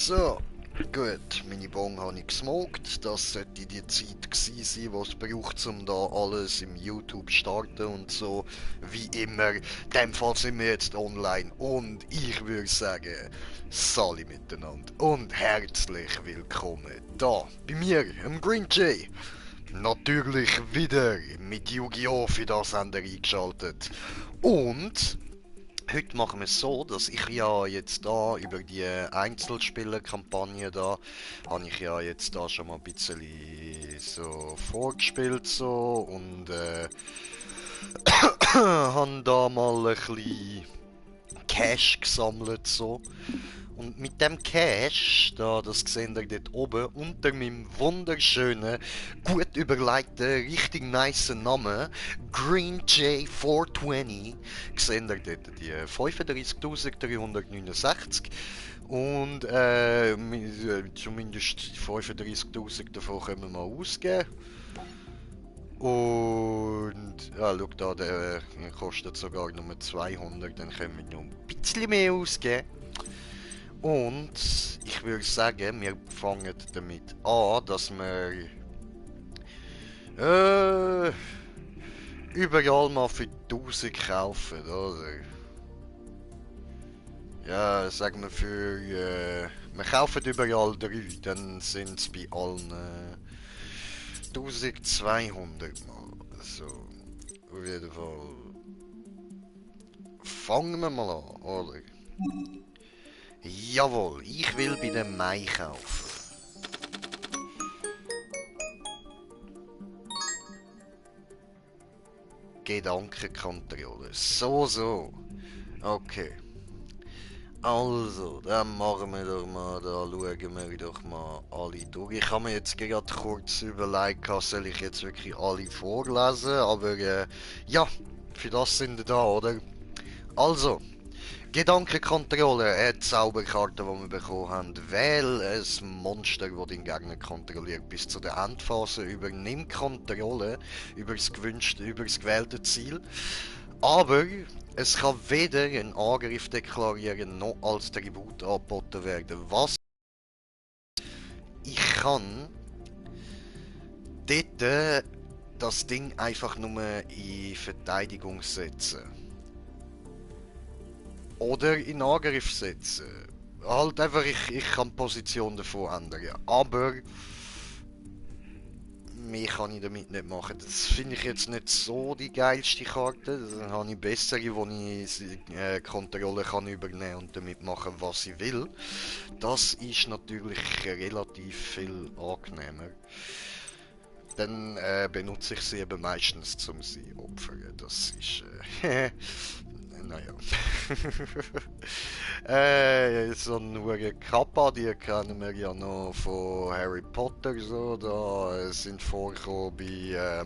So, gut, meine Bon habe ich gesmoked. Das sollte die Zeit gewesen sein, die es braucht, um da alles im YouTube starten und so. Wie immer, in dem Fall sind wir jetzt online und ich würde sagen, Sali miteinander und herzlich willkommen da bei mir, im Green Jay. Natürlich wieder mit Yu-Gi-Oh! Für das Sender eingeschaltet. Und heute machen wir es so, dass ich ja jetzt da über die Einzelspielerkampagne da, habe ich ja jetzt da schon mal ein bisschen so vorgespielt so und habe da mal ein bisschen Cash gesammelt so. Und mit dem Cash, da, das seht ihr dort oben, unter meinem wunderschönen, gut überlegten, richtig nice Namen, Green J420, seht ihr dort die 35.369. Und zumindest 35.000 davon können wir mal ausgeben. Und ja, schau da, der kostet sogar nur 200, dann können wir noch ein bisschen mehr ausgeben. Und ich würde sagen, wir fangen damit an, dass wir überall mal für 1000 kaufen, oder? Ja, sagen wir wir kaufen überall 3, dann sind es bei allen 1200 mal. So, auf jeden Fall. Fangen wir mal an, oder? Jawohl, ich will bei dem Mai kaufen. Gedankenkontrolle. So, so. Okay. Also, dann machen wir doch mal, da schauen wir doch mal alle durch. Ich habe mir jetzt gerade kurz überlegt, soll ich jetzt wirklich alle vorlesen, aber ja, für das sind wir da, oder? Also, Gedankenkontrolle, eine Zauberkarte, die wir bekommen haben. Wähl ein Monster, das den Gegner kontrolliert. Bis zu der Endphase übernimmt Kontrolle über das gewählte Ziel. Aber es kann weder einen Angriff deklarieren noch als Tribut angeboten werden. Was ich kann, dort das Ding einfach nur in Verteidigung setzen. Oder in Angriff setzen. Halt einfach, ich kann die Position davon ändern. Aber mehr kann ich damit nicht machen. Das finde ich jetzt nicht so die geilste Karte. Dann habe ich bessere, wo ich Kontrolle kann übernehmen und damit machen, was ich will. Das ist natürlich relativ viel angenehmer. Dann benutze ich sie eben meistens zum sie opfern. Das ist naja. So eine Kappa, die kennen wir ja noch von Harry Potter so. Da sind vorgekommen bei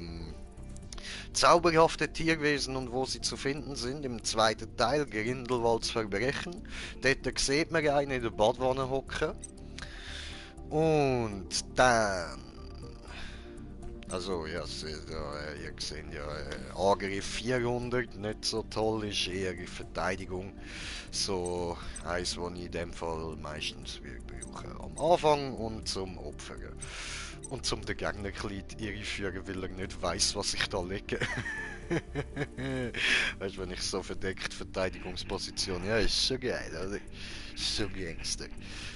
zauberhafte Tierwesen und wo sie zu finden sind. Im zweiten Teil, Grindelwalds Verbrechen. Dort sieht man einen in der Badwanne hocken. Und dann... Also, ja, ihr seht ja, Angriff 400, nicht so toll, ist eher in Verteidigung. So eins, was ich in dem Fall meistens brauche. Am Anfang und zum Opfern. Und zum den Gegner irreführen, weil er nicht weiß, was ich da lege. Weißt du, wenn ich so verdeckt Verteidigungsposition, ja, ist schon geil, oder? Ist so Gangster.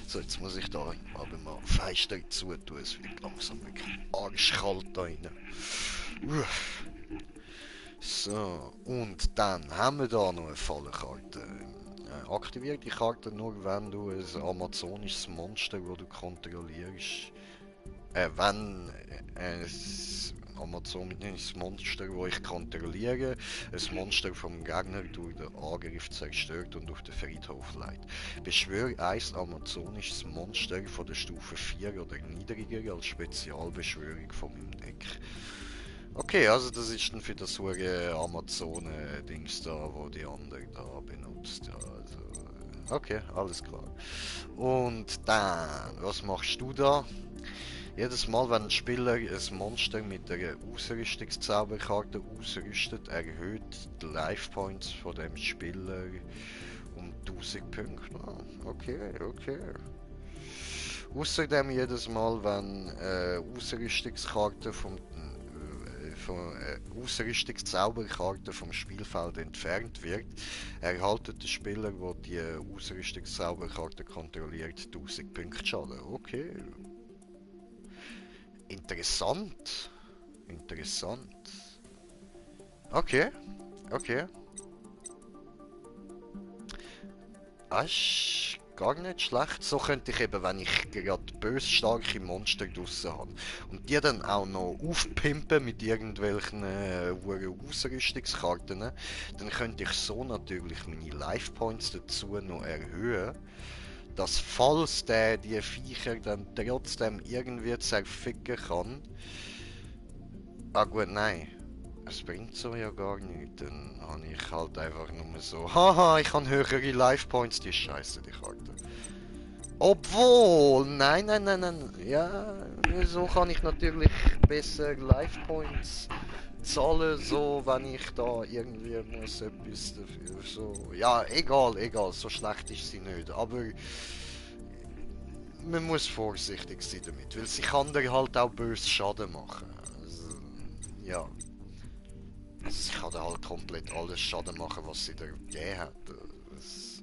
So, jetzt muss ich da aber mal feister zutun, es wird langsam wirklich arschkalt da rein. So, und dann haben wir da noch eine Fallenkarte. Aktiviere die Karte nur, wenn du ein amazonisches Monster, das du kontrollierst, wenn ein amazonisches Monster, das ich kontrolliere, ein Monster vom Gegner durch den Angriff zerstört und auf den Friedhof leitet. Beschwöre ein amazonisches Monster von der Stufe 4 oder niedriger als Spezialbeschwörung von meinem Deck. Okay, also das ist dann für das Amazone-Dings da, wo die andere da benutzt. Ja, also, okay, alles klar. Und dann, was machst du da? Jedes Mal, wenn ein Spieler ein Monster mit einer Ausrüstungszauberkarte ausrüstet, erhöht die Life Points von dem Spieler um 1000 Punkte. Ah, okay, okay. Außerdem jedes Mal, wenn Ausrüstungskarte Ausrüstungszauberkarte vom Spielfeld entfernt wird, erhaltet der Spieler, der die Ausrüstungszauberkarte kontrolliert, 1000 Punkte Schaden. Okay. Interessant. Interessant. Okay. Okay. Das ist gar nicht schlecht. So könnte ich eben, wenn ich gerade bös starke Monster draussen habe und die dann auch noch aufpimpen mit irgendwelchen Ausrüstungskarten, dann könnte ich so natürlich meine Life Points dazu noch erhöhen, dass falls der die Viecher dann trotzdem irgendwie zerficken kann. Ah gut, nein. Es bringt so ja gar nichts. Dann habe ich halt einfach nur so, haha, ich habe höhere Life Points, die Scheiße, die Karte. Obwohl, nein, nein, nein, nein, ja, so kann ich natürlich besser Life Points zahlen, so, wenn ich da irgendwie muss etwas dafür, so, ja, egal, egal, so schlecht ist sie nicht, aber man muss vorsichtig sein damit, weil sie kann dir halt auch böse Schaden machen, also, ja. Also sie kann dir halt komplett alles Schaden machen, was sie dir gegeben hat. Das,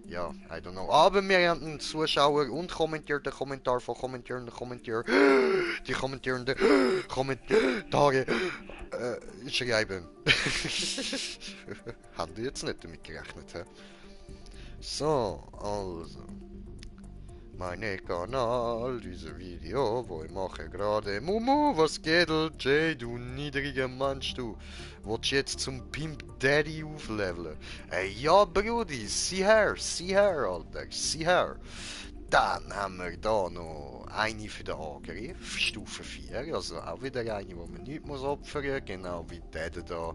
ja, I don't know. Aber wir haben einen Zuschauer und kommentierten Kommentar von kommentierenden Kommentator. Die kommentierenden Kommentare schreiben. Haben die jetzt nicht damit gerechnet, hä? So, also. Meine Kanal, dieses Video, wo ich mache gerade. Mumu, was geht, Jay, du niedriger Mensch, du. Willst du jetzt zum Pimp Daddy aufleveln? Ja, Brudi, sieh her, Alter, sieh her. Dann haben wir da noch eine für den Angriff, Stufe 4, also auch wieder eine, wo man nichts muss opfern, genau wie der da.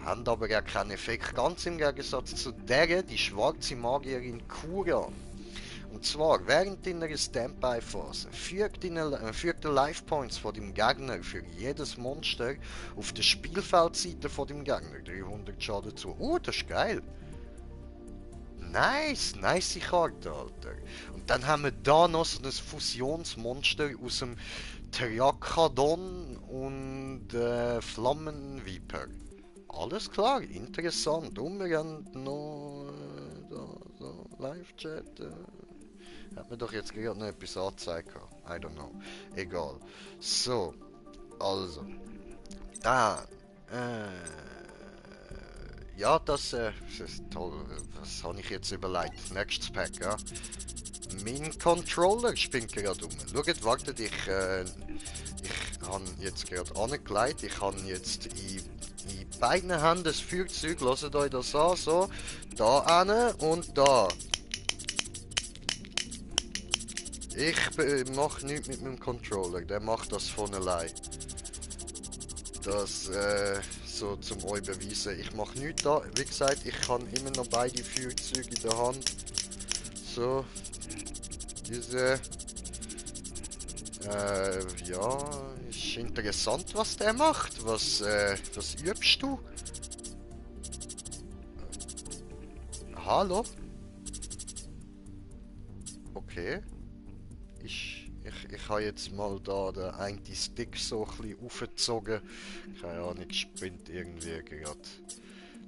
Haben aber ja keinen Effekt, ganz im Gegensatz zu der, die schwarze Magierin Kuran. Und zwar, während deiner Standby-Phase fügt der Life Points von dem Gegner für jedes Monster auf der Spielfeldseite von dem Gegner 300 Schaden zu. Das ist geil. Nice Karte, Alter. Und dann haben wir da noch so ein Fusionsmonster aus dem Triakadon und Flammenviper. Alles klar, interessant. Und wir haben noch da, so Live-Chat. Hat mir doch jetzt gerade noch etwas angezeigt. I don't know. Egal. So. Also. Dann. Ja, das ist toll. Was habe ich jetzt überlegt? Nächstes Pack, ja. Mein Controller spinnt gerade um. Schaut, wartet, ich habe jetzt gerade angelegt. Ich habe jetzt in beiden Händen das Feuerzeug. Hört euch das an. So. Da hin und da. Ich mache nichts mit meinem Controller, der macht das von allein. Das so zum euch beweisen. Ich mache nichts da. Wie gesagt, ich kann immer noch beide Feuerzeuge in der Hand. So. Diese. Ja, ist interessant, was der macht. Was übst du? Hallo? Okay. Ich habe jetzt mal da den einen Stick so ein bisschen aufgezogen. Keine Ahnung, spinnt irgendwie gerade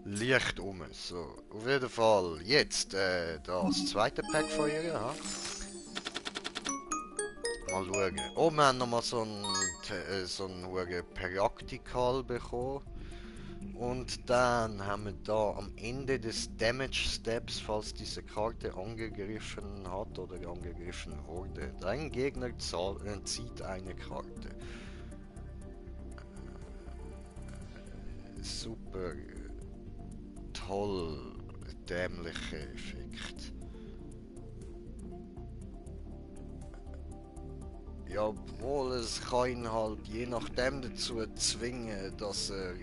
Licht um. So, auf jeden Fall, jetzt da das zweite Pack von ihr. Ja. Mal schauen. Oh, wir haben nochmal so ein Praktikal bekommen. Und dann haben wir da am Ende des Damage Steps, falls diese Karte angegriffen hat oder angegriffen wurde, dein Gegner zieht eine Karte. Super toll, dämlicher Effekt. Ja, obwohl es kann ihn halt je nachdem dazu zwingen, dass er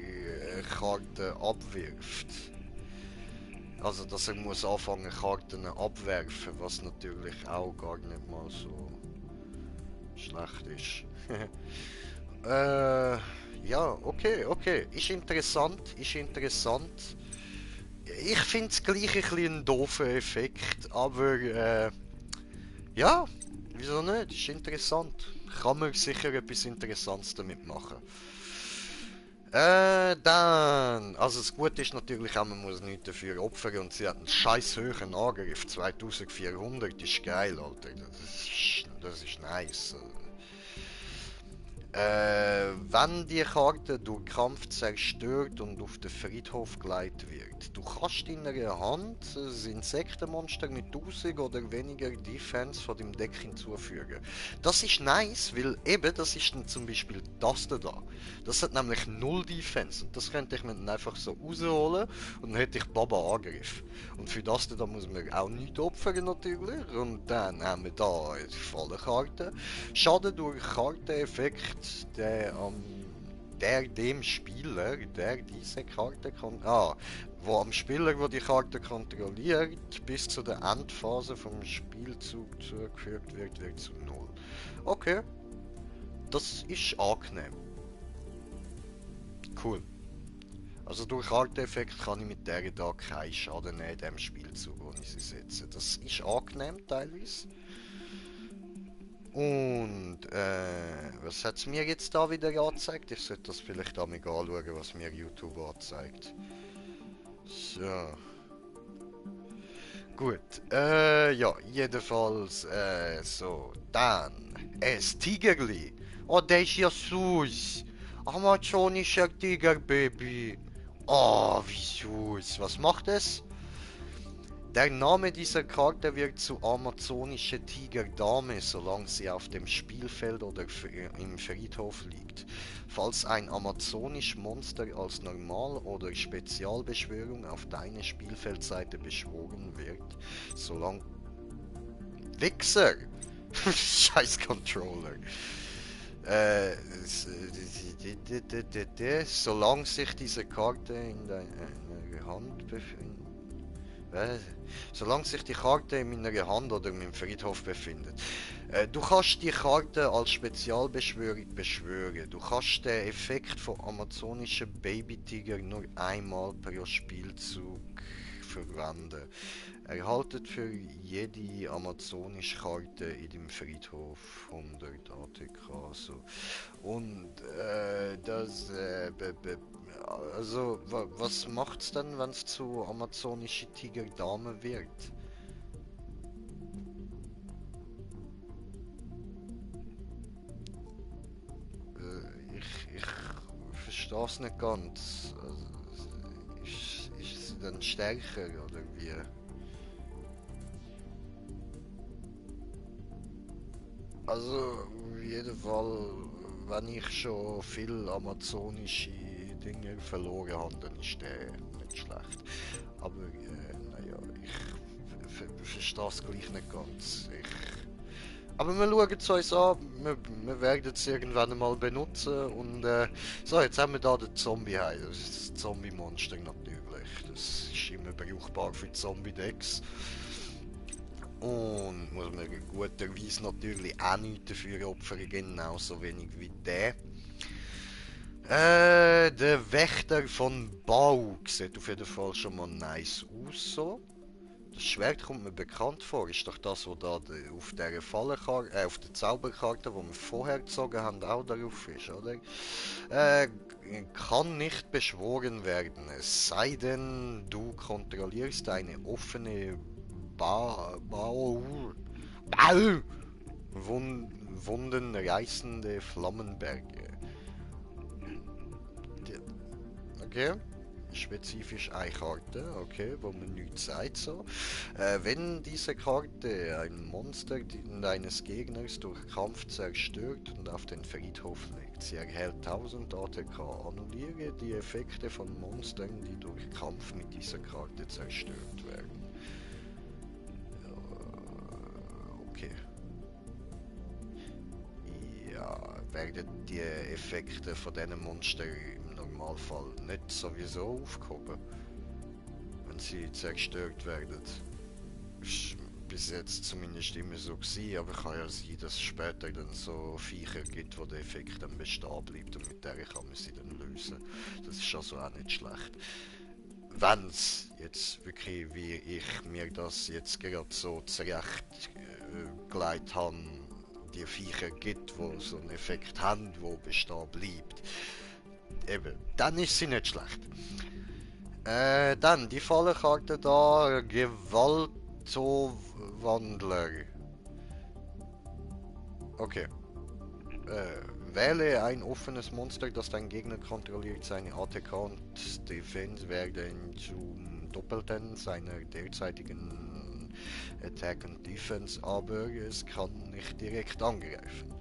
Karten abwirft. Also, dass er muss anfangen Karten abwerfen, was natürlich auch gar nicht mal so schlecht ist. Ja, okay. Ist interessant. Ich finde es gleich ein bisschen ein doofer Effekt, aber Ja, wieso nicht? Ist interessant. Kann man sicher etwas Interessantes damit machen. Also das Gute ist natürlich auch, man muss nichts dafür opfern und sie hat einen scheiß hohen Angriff, 2400, ist geil, Alter. Das ist nice. Wenn die Karte durch Kampf zerstört und auf den Friedhof geleitet wird, du kannst in einer Hand das Insektenmonster mit 1000 oder weniger Defense von dem Deck hinzufügen. Das ist nice, weil eben, das ist dann zum Beispiel das da. Das hat nämlich null Defense und das könnte ich mir dann einfach so rausholen und dann hätte ich Baba Angriff. Und für das da muss man auch nichts opfern natürlich und dann haben wir da die volle Karte. Schaden durch Karteneffekt, der dem Spieler, der diese Karte wo am Spieler, wo die Karte kontrolliert, bis zu der Endphase vom Spielzug zugefügt wird zu null. Okay, das ist angenehm. Cool. Also durch Karteneffekt kann ich mit der da keinen Schaden nehmen in dem Spielzug, wo ich sie setze. Das ist angenehm teilweise. Und was hat es mir jetzt da wieder angezeigt? Ich sollte das vielleicht einmal anschauen, was mir YouTube anzeigt. So. Gut. Ja, jedenfalls, so. Dann. Es Tigerli. Oh, der ist ja süß. Amazonischer Tigerbaby. Oh, wie süß. Was macht es? Der Name dieser Karte wird zu amazonische Tigerdame, solange sie auf dem Spielfeld oder im Friedhof liegt. Falls ein amazonisches Monster als Normal- oder Spezialbeschwörung auf deine Spielfeldseite beschworen wird, solange... Wichser! Scheiß Controller. Äh, solange sich diese Karte in deiner Hand befindet. Solange sich die Karte in meiner Hand oder in meinem Friedhof befindet. Du kannst die Karte als Spezialbeschwörung beschwören. Du kannst den Effekt von amazonischen Babytiger nur einmal pro Spielzug verwenden. Erhaltet für jede amazonische Karte in dem Friedhof 100 ATK. So. Und also, was macht's dann, wenn es zu amazonische Tigerdame wird? Ich verstehe es nicht ganz. Also, ist sie dann stärker oder wie? Also, auf jeden Fall, wenn ich schon viel amazonische Dinge verloren habe, dann ist der nicht schlecht. Aber, naja, ich verstehe es gleich nicht ganz. Aber wir schauen es uns an, wir werden es irgendwann mal benutzen und so, jetzt haben wir da den Zombie heim. Das ist das Zombie-Monster natürlich. Das ist immer brauchbar für Zombie-Decks. Und muss man guterweise natürlich auch nichts dafür opfern, genauso wenig wie der. Der Wächter von Bau sieht auf jeden Fall schon mal nice aus so. Das Schwert kommt mir bekannt vor. Ist doch das, was da auf der Fallenkarte, auf der Zauberkarte, die wir vorher gezogen haben, auch darauf ist, oder? Äh, kann nicht beschworen werden, es sei denn, du kontrollierst eine offene Bau wundenreißende Flammenberge. Okay. Spezifisch eine Karte, okay, wo man nichts sagt so. Wenn diese Karte ein Monster deines Gegners durch Kampf zerstört und auf den Friedhof legt, sie erhält 1000 ATK. Annulliere die Effekte von Monstern, die durch Kampf mit dieser Karte zerstört werden. Okay. Ja, werden die Effekte von diesen Monstern im Normalfall nicht sowieso aufgehoben, wenn sie zerstört werden. Ist bis jetzt zumindest immer so gewesen, aber kann ja sein, dass es später dann so Viecher gibt, wo der Effekt dann bestehen bleibt und mit der kann man sie dann lösen. Das ist also auch nicht schlecht. Wenn es jetzt wirklich, wie ich mir das jetzt gerade so zurecht geleitet habe, die Viecher gibt, die so einen Effekt haben, der bestehen bleibt. Eben, dann ist sie nicht schlecht. Dann die Fallenkarte da, Gewaltowandler. Okay. Wähle ein offenes Monster, das dein Gegner kontrolliert. Seine ATK und Defense werden zum Doppelten seiner derzeitigen Attack und Defense, aber es kann nicht direkt angreifen.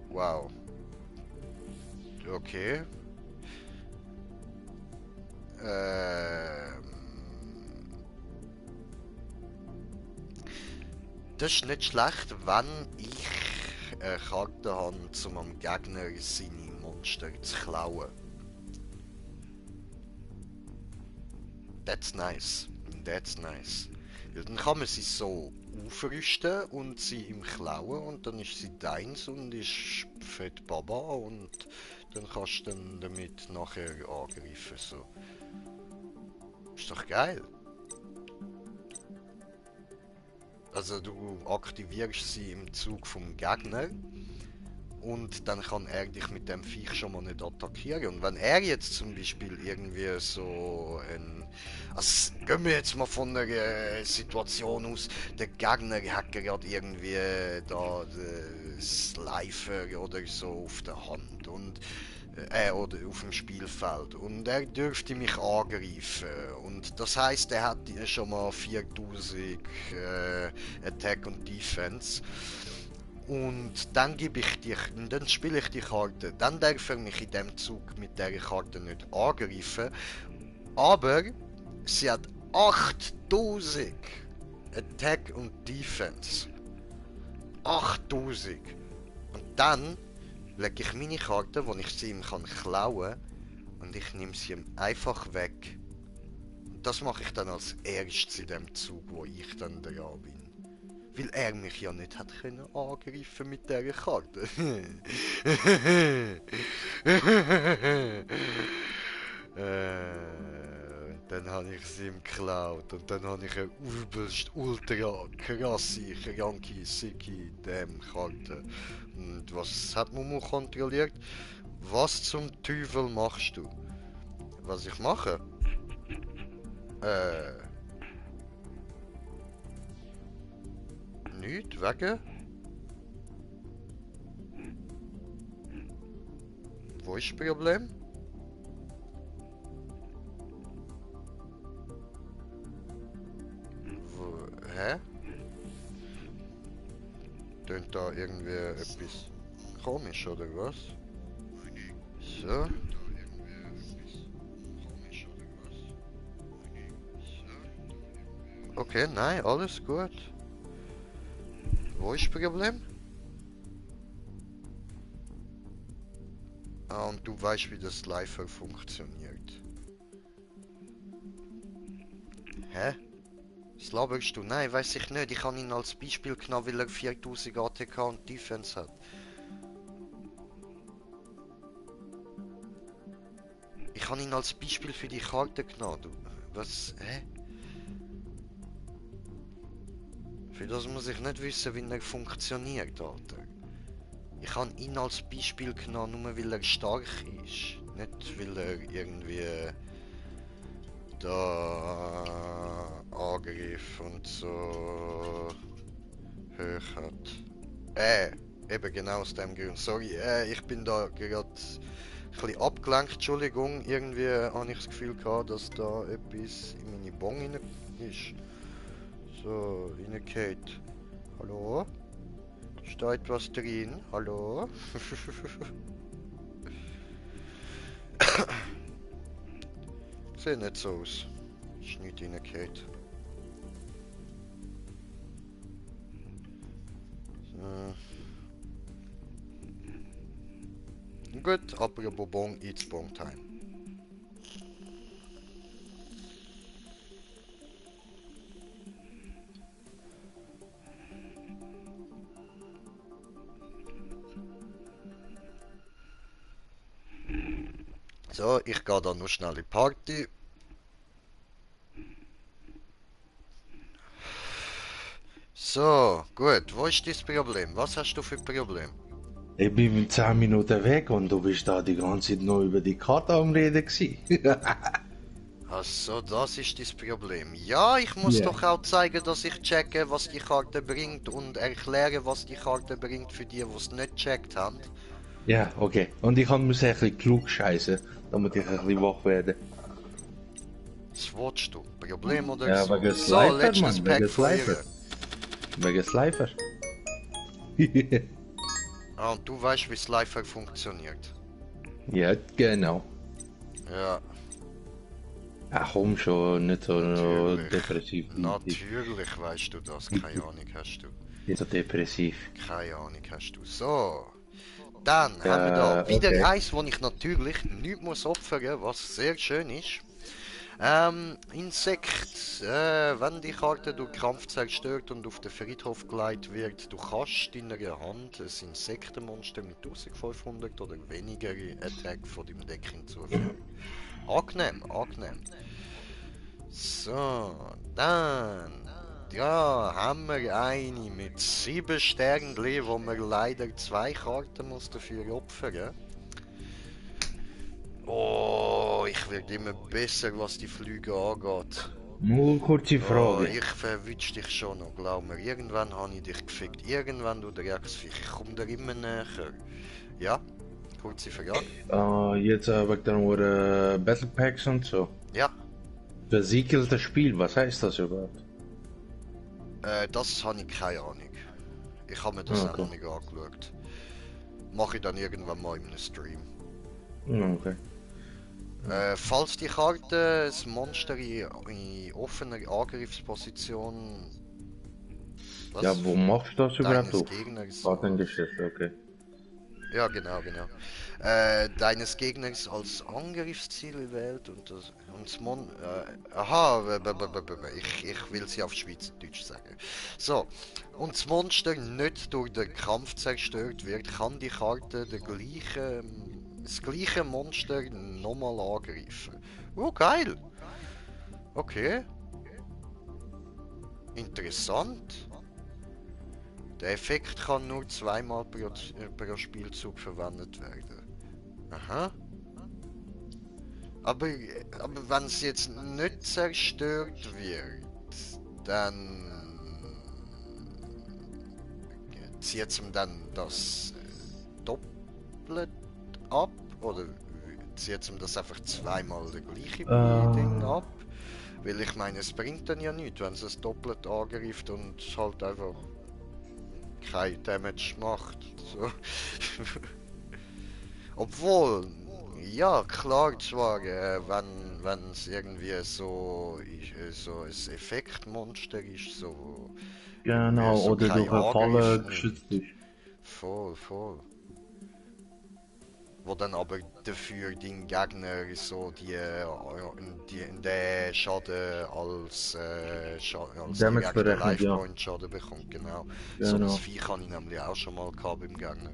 Wow. Okay. Ähm, Das ist nicht schlecht, wenn ich eine Karte habe, um am Gegner seine Monster zu klauen. That's nice. That's nice. Ja, dann kann man sie so aufrüsten und sie ihm klauen und dann ist sie deins und ist fett Baba und dann kannst du dann damit nachher angreifen. So. Ist doch geil. Also du aktivierst sie im Zug vom Gegner und dann kann er dich mit dem Viech schon mal nicht attackieren. Und wenn er jetzt zum Beispiel irgendwie so ein... Also gehen wir jetzt mal von einer Situation aus, der Gegner hat gerade irgendwie da das Slifer oder so auf der Hand und oder auf dem Spielfeld und er dürfte mich angreifen und das heißt, er hat schon mal 4000 Attack und Defense und dann dann spiele ich die Karte, dann darf er mich in dem Zug mit der Karte nicht angreifen, aber sie hat 8000 Attack und Defense. 8000. Und dann lege ich meine Karte, wo ich sie ihm klauen kann, und ich nehme sie ihm einfach weg. Und das mache ich dann als erstes in dem Zug, wo ich dann dran bin. Weil er mich ja nicht hat können angreifen mit dieser Karte. Und dann habe ich sie ihm geklaut und dann habe ich eine übelst ultra krasse, kranke, sicke Karte. Und was hat Momo kontrolliert? Was zum Teufel machst du? Was ich mache? Äh. Nicht wegen? Wo ist das Problem? Hä? Tönt da irgendwie etwas komisch oder was? So. Okay, nein, alles gut. Wo ist das Problem? Ah, und du weißt, wie das Lifer funktioniert. Hä? Was laberst du? Nein, weiß ich nicht. Ich habe ihn als Beispiel genommen, weil er 4000 ATK und Defense hat. Ich habe ihn als Beispiel für die Karte genommen. Du, was? Hä? Für das muss ich nicht wissen, wie er funktioniert, Alter. Ich habe ihn als Beispiel genommen, nur weil er stark ist. Nicht weil er irgendwie da Angriff und so hoch hat. Eben genau aus dem Grund. Sorry, ich bin da gerade ein bisschen abgelenkt, Entschuldigung. Irgendwie habe ich das Gefühl gehabt, dass da etwas in meine Bon rein ist. So, reingeht. Hallo? Ist da etwas drin? Hallo? Sieht nicht so aus. Ist nicht reingeht. So. Gut, apropos Bon, it's Bon time. So, ich gehe da noch schnell in die Party. So, gut. Wo ist das Problem? Was hast du für ein Problem? Ich bin 10 Minuten weg und du bist da die ganze Zeit nur über die Karte am Reden gewesen. Ach so, das ist das Problem. Ja, ich muss Ja. doch auch zeigen, dass ich checke, was die Karte bringt und erkläre, was die Karte bringt für die, die es nicht checkt haben. Ja, okay. Und ich muss ein bisschen klug scheißen, damit ich ein bisschen wach werde. Was willst du? Problem oder Ja, so? wegen So, Slifer, letztes Mann, Pack wegen von Slifer. ihr. Wegen Slifer. Ah, und du weißt, wie Slifer funktioniert. Ja, genau. Ja, Ach komm schon, nicht so natürlich. depressiv. Natürlich weißt du das. Keine Ahnung hast du. Nicht so depressiv. Keine Ahnung hast du. So. Dann haben wir da wieder Okay. eins, wo ich natürlich nichts muss opfern, was sehr schön ist. Insekt. Wenn die Karte durch Krampf zerstört und auf den Friedhof geleitet wird, du kannst in deiner Hand ein Insektenmonster mit 1500 oder weniger Attack von deinem Deck hinzufügen. Angenehm, angenehm. So, dann. Ja, haben wir eine mit 7 Sternen, wo man leider 2 Karten muss dafür opfern. Oh, ich werde immer besser, was die Flüge angeht. Nur kurze Oh, Frage. ich verwünsche dich schon noch, glaub mir. Irgendwann habe ich dich gefickt. Irgendwann, du Drecksviech. Ich komme dir immer näher. Ja? Kurze Frage. Jetzt wegen den Battle Packs und so. Ja, Versiegeltes Spiel, was heißt das überhaupt? das habe ich keine Ahnung. Ich habe mir das auch Okay. noch nicht angeschaut. Mache ich dann irgendwann mal in einem Stream. Okay. Falls die Karte das Monster in offener Angriffsposition Ja, was wo machst du das überhaupt deines auf? Gegners Kartengeschäft, okay. ja genau. Deines Gegners als Angriffsziel wählt und das aha, ich will sie auf Schweizerdeutsch sagen. So, und das Monster nicht durch den Kampf zerstört wird, kann die Karte das gleiche Monster nochmal angreifen. Oh, geil! Okay, interessant. Der Effekt kann nur zweimal pro Spielzug verwendet werden. Aha. Aber, aber wenn es jetzt nicht zerstört wird, dann zieht es ihm dann das doppelt ab? Oder zieht es ihm das einfach zweimal der gleiche Ding Äh, ab? Weil ich meine, es bringt dann ja nichts, wenn es es doppelt angreift und halt einfach kein Damage macht. So. Obwohl, ja, klar, zwar, wenn es irgendwie so ein Effektmonster ist, so, irgendwie genau, so oder kein durch eine Angriff Falle geschützt nimmt. ist. Voll. Wo dann aber dafür den Gegner so den Schaden als Damage direkter berechnet, ja. Life-Point Schaden bekommt, genau. So ein Genau. Viech habe ich nämlich auch schon mal gehabt beim Gegner.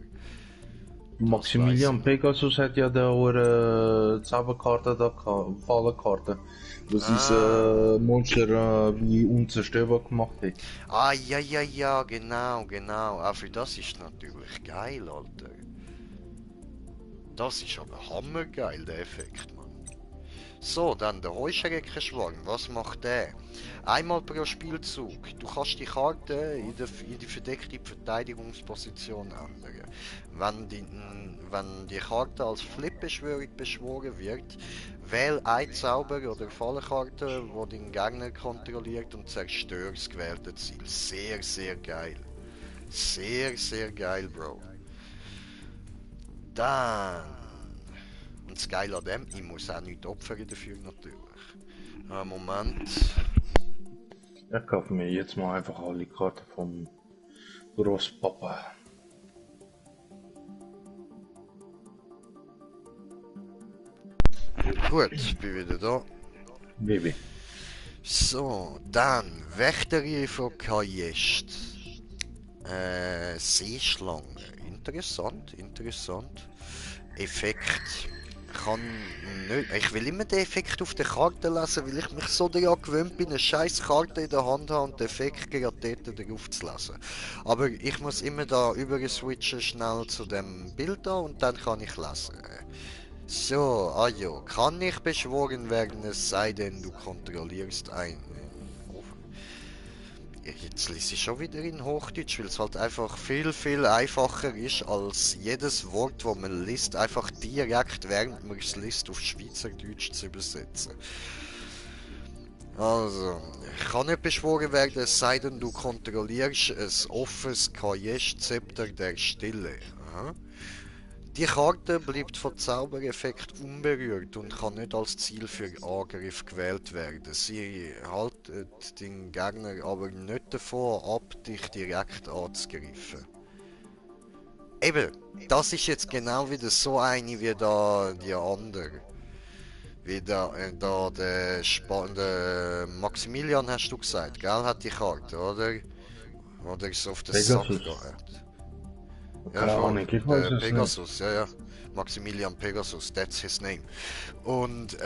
Das weiß ich Maximilian noch. Pegasus hat ja da auch Zauberkarte da gehabt, Fallenkarte. Wo sein Ah. Monster wie unzerstörbar gemacht hat. Ah, ja, genau. Ah, für das ist natürlich geil, Alter. Das ist aber hammergeil, der Effekt, Mann. So, dann der Heuschreckenschwarm. Was macht der? Einmal pro Spielzug. Du kannst die Karte in die verdeckte Verteidigungsposition ändern. Wenn die Karte als Flip-Beschwörung beschworen wird, wähl ein Zauber oder Fallenkarte, wo den Gegner kontrolliert und zerstört das gewählte Ziel. Sehr geil. Sehr geil, Bro. Dann. Und das Geile an dem, ich muss auch nichts opfern dafür natürlich. Moment. Ich kaufe mir jetzt mal einfach alle Karten vom Großpapa. Gut, bin wieder da. Baby. So, dann Wächterin von Kajest. Seeschlange. Interessant. Effekt. kann nicht. Ich will immer den Effekt auf der Karte lesen, weil ich mich so daran gewöhnt bin, eine scheiß Karte in der Hand haben und den Effekt gerade dort drauf zu lesen. Aber ich muss immer da über switchen schnell zu dem Bild da und dann kann ich lesen. So, ja. Kann nicht beschworen werden, es sei denn, du kontrollierst ein. Jetzt lese ich schon wieder in Hochdeutsch, weil es halt einfach viel, viel einfacher ist, als jedes Wort, das man liest, einfach direkt, während man es liest, auf Schweizerdeutsch zu übersetzen. Also, kann nicht beschworen werden, es sei denn, du kontrollierst ein offenes Kajesch-Zepter der Stille. Aha. Die Karte bleibt von Zaubereffekt unberührt und kann nicht als Ziel für Angriff gewählt werden. Sie haltet den Gegner aber nicht davon ab, dich direkt anzugreifen. Eben, das ist jetzt genau wieder so eine wie da die andere. Wie da der Maximilian hast du gesagt, gell, hat die Karte, oder? Oder ist es auf den Sack Pegasus. gegangen? Ja, Keine voll. Ahnung, ich weiß Der es nicht. Pegasus, ja, ja. Maximilian Pegasus, that's his name. Und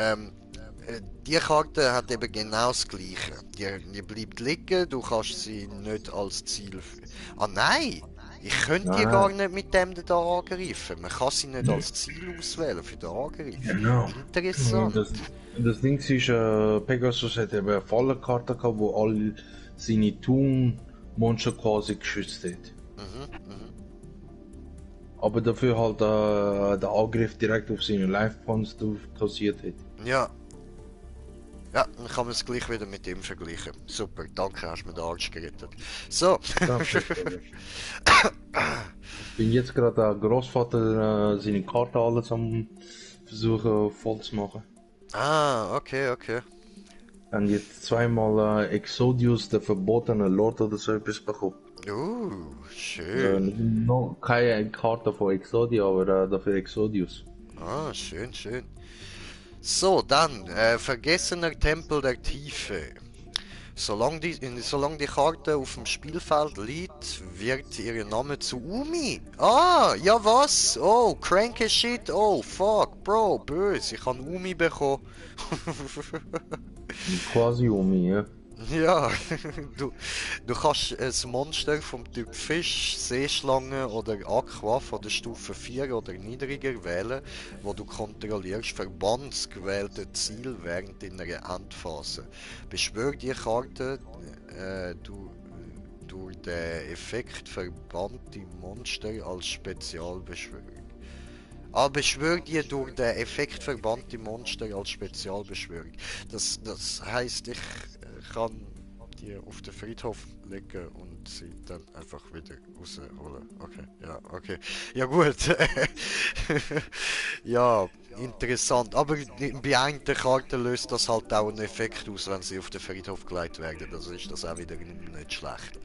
die Karte hat eben genau das Gleiche. Die bleibt liegen, du kannst sie nicht als Ziel. Ah nein! Ich könnte die gar Nein, nicht mit dem da angreifen. Man kann sie nicht als Ziel auswählen für den Angriff. genau. Interessant. Das Ding ist, Pegasus hat eben eine Fallenkarte gehabt, wo alle seine Monster quasi geschützt hat. Aber dafür halt der Angriff direkt auf seine Life-Points kassiert hat. Ja. Ja, dann kann man es gleich wieder mit ihm vergleichen. Super, danke, hast mir den Arsch gerettet. So. Ich bin jetzt gerade der Großvater seine Karte alles am versuchen voll zu machen. Ah, okay. Und jetzt zweimal Exodius, der verbotene Lord oder so etwas bekommen. Schön. Noch keine Karte von Exodia, aber dafür Exodius. Ah, schön. So, dann, vergessener Tempel der Tiefe. Solange die Karte auf dem Spielfeld liegt, wird ihr Name zu Umi. Ah, ja was? Oh, cranky shit. Oh, fuck, Bro, böse. Ich habe Umi bekommen. Quasi Umi, ja. Ja, du kannst ein Monster vom Typ Fisch, Seeschlange oder Aqua von der Stufe 4 oder niedriger wählen, wo du kontrollierst verbandsgewählte Ziel während deiner Endphase. Beschwör die Karte durch den Effekt verbannte Monster als Spezialbeschwörung. Beschwör die durch den Effekt verbannte Monster als Spezialbeschwörung. Das heisst, ich kann die auf den Friedhof legen und sie dann einfach wieder rausholen. Okay. Ja gut. Ja, interessant. Aber bei einer Karte löst das halt auch einen Effekt aus, wenn sie auf den Friedhof gelegt werden. Also ist das auch wieder nicht schlecht.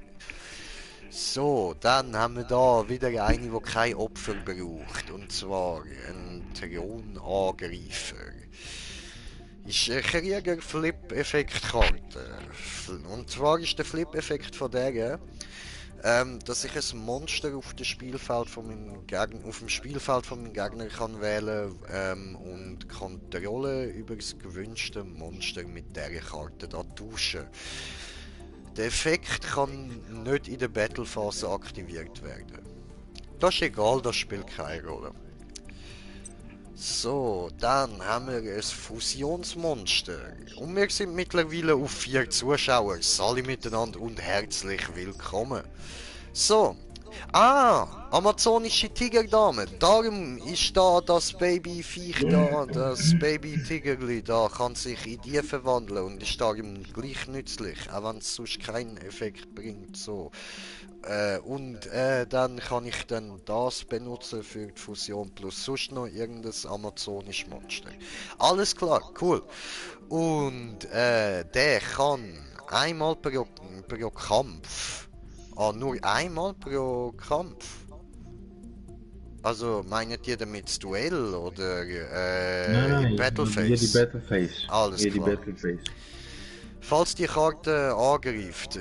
So, dann haben wir da wieder eine, die kein Opfer braucht. Und zwar ein Thronangreifer. Ist eine Krieger-Flip-Effekt-Karte. Und zwar ist der Flip-Effekt von der, dass ich ein Monster auf dem Spielfeld von meinem Gegner kann wählen und Kontrolle über das gewünschte Monster mit dieser Karte da tauschen. Der Effekt kann nicht in der Battlephase aktiviert werden. Das ist egal, das spielt keine Rolle. So, dann haben wir ein Fusionsmonster. Und wir sind mittlerweile auf 4 Zuschauer. Alle miteinander und herzlich willkommen. So. Amazonische Tigerdame. Darum ist da das Babyviech da, das Baby-Tigerli da, kann sich in die verwandeln und ist darum gleich nützlich, auch wenn es sonst keinen Effekt bringt. So. Dann kann ich dann das benutzen für die Fusion plus sonst noch irgendein amazonisches Monster. Alles klar, cool. Und der kann einmal pro Kampf. Nur einmal pro Kampf? Also meint ihr damit das Duell oder im Battleface? Jede Battleface. Alles klar. Battleface. Falls die Karte angreift,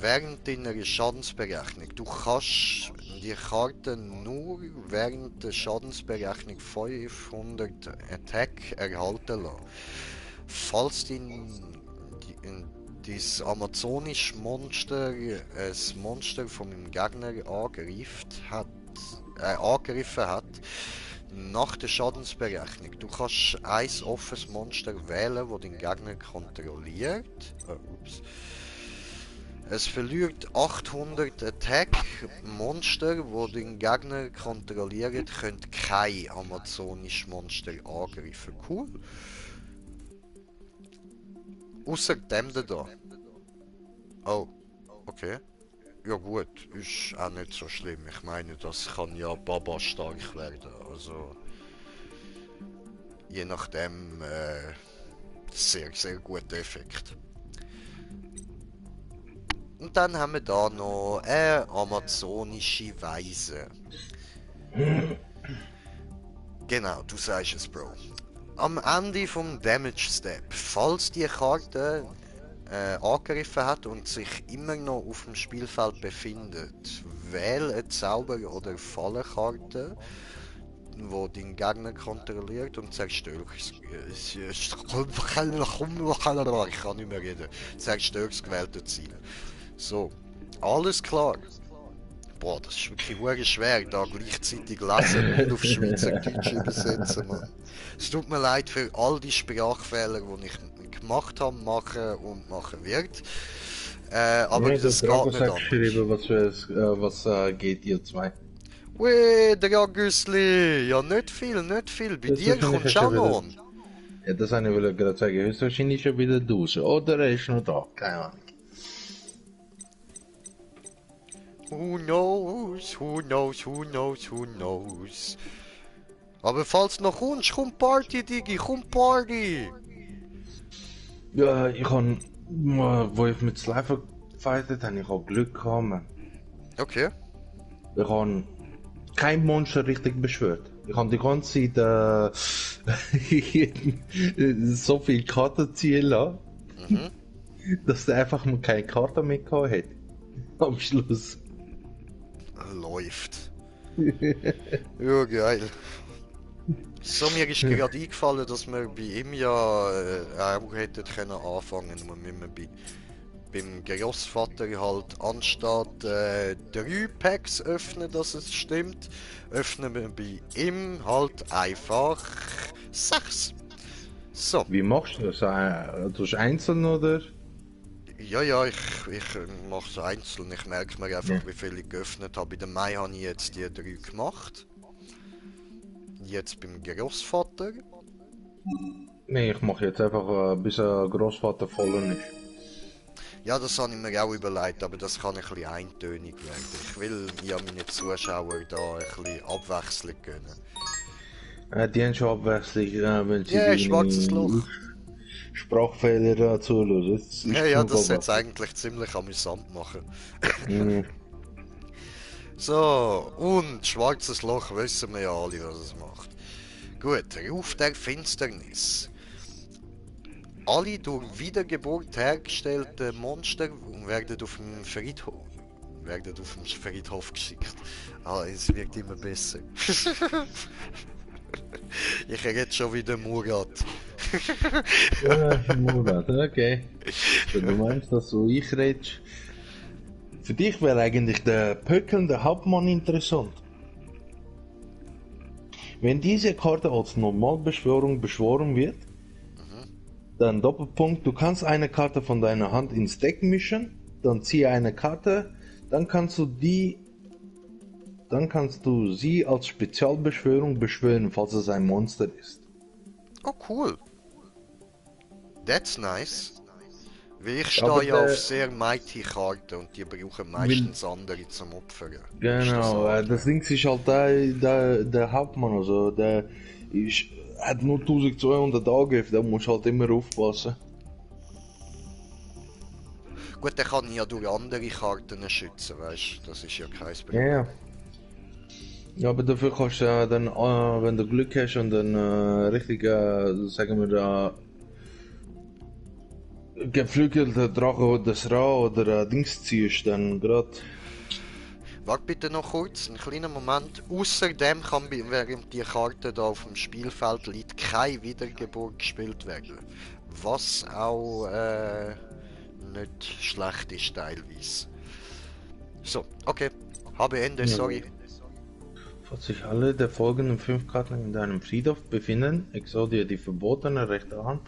während deiner Schadensberechnung, du kannst die Karte nur während der Schadensberechnung 500 Attack erhalten lassen. Falls dieses amazonische Monster ein Monster von meinem Gegner angegriffen hat, nach der Schadensberechnung. Du kannst ein offenes Monster wählen, das den Gegner kontrolliert. Es verliert 800 Attack. Monster, die den Gegner kontrollieren, können kein amazonisches Monster angreifen. Cool. Außer dem da. Oh, okay. Ja gut, ist auch nicht so schlimm. Ich meine, das kann ja Baba stark werden. Also je nachdem sehr, sehr guter Effekt. Und dann haben wir da noch eine amazonische Weise. Genau, du sagst es, Bro. Am Ende vom Damage Step, falls die Karte angegriffen hat und sich immer noch auf dem Spielfeld befindet, wähle eine Zauber- oder Fallenkarte, wo den Gegner kontrolliert und zerstört. Ich kann nicht mehr reden. Zerstört das gewählte Ziel. So, alles klar. Boah, das ist wirklich verdammt schwer, da gleichzeitig lesen und auf Schweizerdeutsch übersetzen, Mann. Es tut mir leid für all die Sprachfehler, die ich gemacht habe, machen und machen wird. Aber das geht nicht anders. Geschrieben, was geht ihr zwei? Weh, der Agüsli! Ja, nicht viel, nicht viel. Bei dir kommt schon noch. Ja, das habe ich gerade sagen. Höchstwahrscheinlich schon wieder duschen. Oder er ist noch da. Keine Ahnung. Who knows, who knows, who knows, who knows. Aber falls du noch kommst, komm Party, Digi, komm Party! Ja, ich habe, wo ich mit Slifer gefightet habe, ich habe Glück gehabt, man. Okay. Ich habe kein Monster richtig beschwört. Ich habe die ganze Zeit so viel Karten ziehen lassen, dass der einfach mal keine Karte mehr gehabt hat. Am Schluss. Läuft. Ja, geil. So, mir ist gerade eingefallen, dass wir bei ihm ja auch hätten können anfangen, nur müssen wir beim Großvater halt anstatt 3 Packs öffnen, dass es stimmt, öffnen wir bei ihm halt einfach 6. So. Wie machst du das? Du hast einzeln oder? Ja, ich mache es einzeln. Ich merke mir einfach, wie viel ich geöffnet habe. Bei dem Mai habe ich jetzt die 3 gemacht. Jetzt beim Großvater. Nee, ich mache jetzt einfach bis der Großvater voll ist. Ja, das habe ich mir auch überlegt, aber das kann ein bisschen eintönig werden. Ich will ja meine Zuschauer da ein bisschen Abwechslung gönnen. Die haben schon Abwechslung, wenn sie Ja, schwarzes Loch. Sprachfehler zuhören. Ja, das sollte es eigentlich ziemlich amüsant machen. So, und schwarzes Loch wissen wir ja alle, was es macht. Gut, Ruf der Finsternis. Alle durch Wiedergeburt hergestellten Monster werden auf dem Friedhof geschickt. Ah, es wird immer besser. Ich rede schon wieder Murat. Ja, Murat, okay. Du meinst, dass du ich redest. Für dich wäre eigentlich der pökelnde Hauptmann interessant. Wenn diese Karte als Normalbeschwörung beschworen wird, dann Doppelpunkt, du kannst eine Karte von deiner Hand ins Deck mischen, dann ziehe eine Karte, dann kannst du sie als Spezialbeschwörung beschwören, falls es ein Monster ist. Oh cool. That's nice. Weil ich stehe ja auf sehr mighty Karten und die brauchen meistens andere zum Opfern. Genau, das Ding ist halt der Hauptmann, also der hat nur 1200 Angriff, da musst du halt immer aufpassen. Gut, der kann ja durch andere Karten schützen, weißt du, das ist ja kein Problem. Ja. Ja, aber dafür kannst du ja dann, wenn du Glück hast und dann richtig, sagen wir da, geflügelter Drache oder das Ra oder Dings ziehst, dann grad. Warte bitte noch kurz, einen kleinen Moment. Außerdem kann während die Karte da auf dem Spielfeld liegt keine Wiedergeburt gespielt werden. Was auch nicht schlecht ist teilweise. So, okay. Habe Ende, Ja. sorry. Falls sich alle der folgenden 5 Karten in deinem Friedhof befinden, Exodia die verbotene rechte Hand.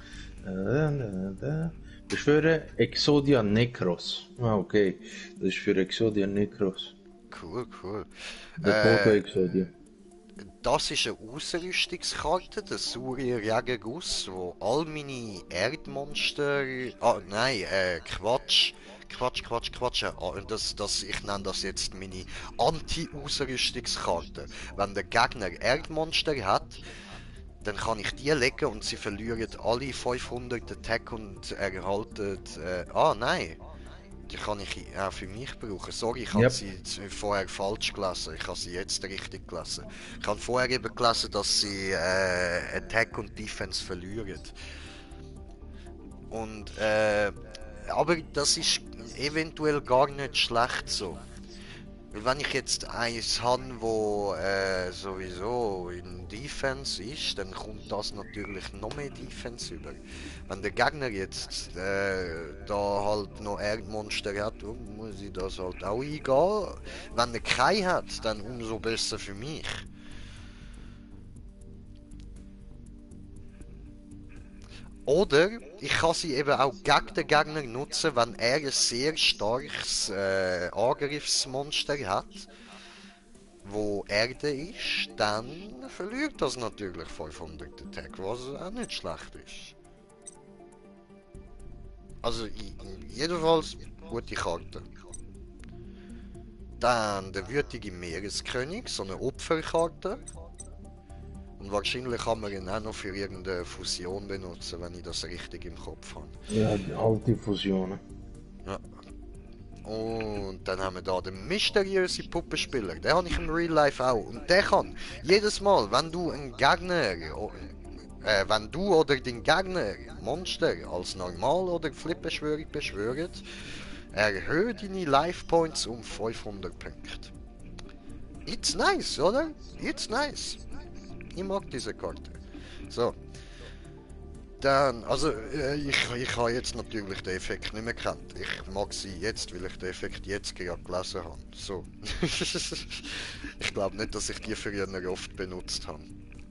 Beschwöre Exodia Necros. Ah, okay. Das ist für Exodia Necros. Cool, cool. Der tote Exodia. Das ist eine Ausrüstungskarte, der Surier Jägerguss, wo all meine Erdmonster. Ah, nein, Quatsch. Quatsch. Ich nenne das jetzt meine Anti-Ausrüstungskarte. Wenn der Gegner Erdmonster hat, dann kann ich die legen und sie verlieren alle 500 Attack und erhalten. Nein. Die kann ich auch für mich brauchen. Sorry, ich habe Yep. sie vorher falsch gelesen. Ich habe sie jetzt richtig gelesen. Ich habe vorher eben gelesen, dass sie Attack und Defense verlieren. Und aber das ist eventuell gar nicht schlecht so. Weil wenn ich jetzt eins habe, wo sowieso in Defense ist, dann kommt das natürlich noch mehr Defense über. Wenn der Gegner jetzt da halt noch Erdmonster hat, muss ich das halt auch eingehen. Wenn er keinen hat, dann umso besser für mich. Oder ich kann sie eben auch gegen den Gegner nutzen, wenn er ein sehr starkes Angriffsmonster hat, wo Erde ist, dann verliert das natürlich 500 Attack, was auch nicht schlecht ist. Also jedenfalls gute Karte. Dann der wütige Meereskönig, so eine Opferkarte. Und wahrscheinlich kann man ihn auch noch für irgendeine Fusion benutzen, wenn ich das richtig im Kopf habe. Ja, halt die Fusionen. Ja. Und dann haben wir da den mysteriösen Puppenspieler. Den habe ich im Real Life auch. Und der kann jedes Mal, wenn du einen Gegner, wenn du oder dein Gegner Monster als Normal- oder Flip-Beschwörung beschwört, erhöht deine Life Points um 500 Punkte. It's nice, oder? It's nice. Ich mag diese Karte. So. Dann, also ich habe jetzt natürlich den Effekt nicht mehr kennt. Ich mag sie jetzt, weil ich den Effekt jetzt gerade gelesen habe. So. Ich glaube nicht, dass ich die früher oft benutzt habe.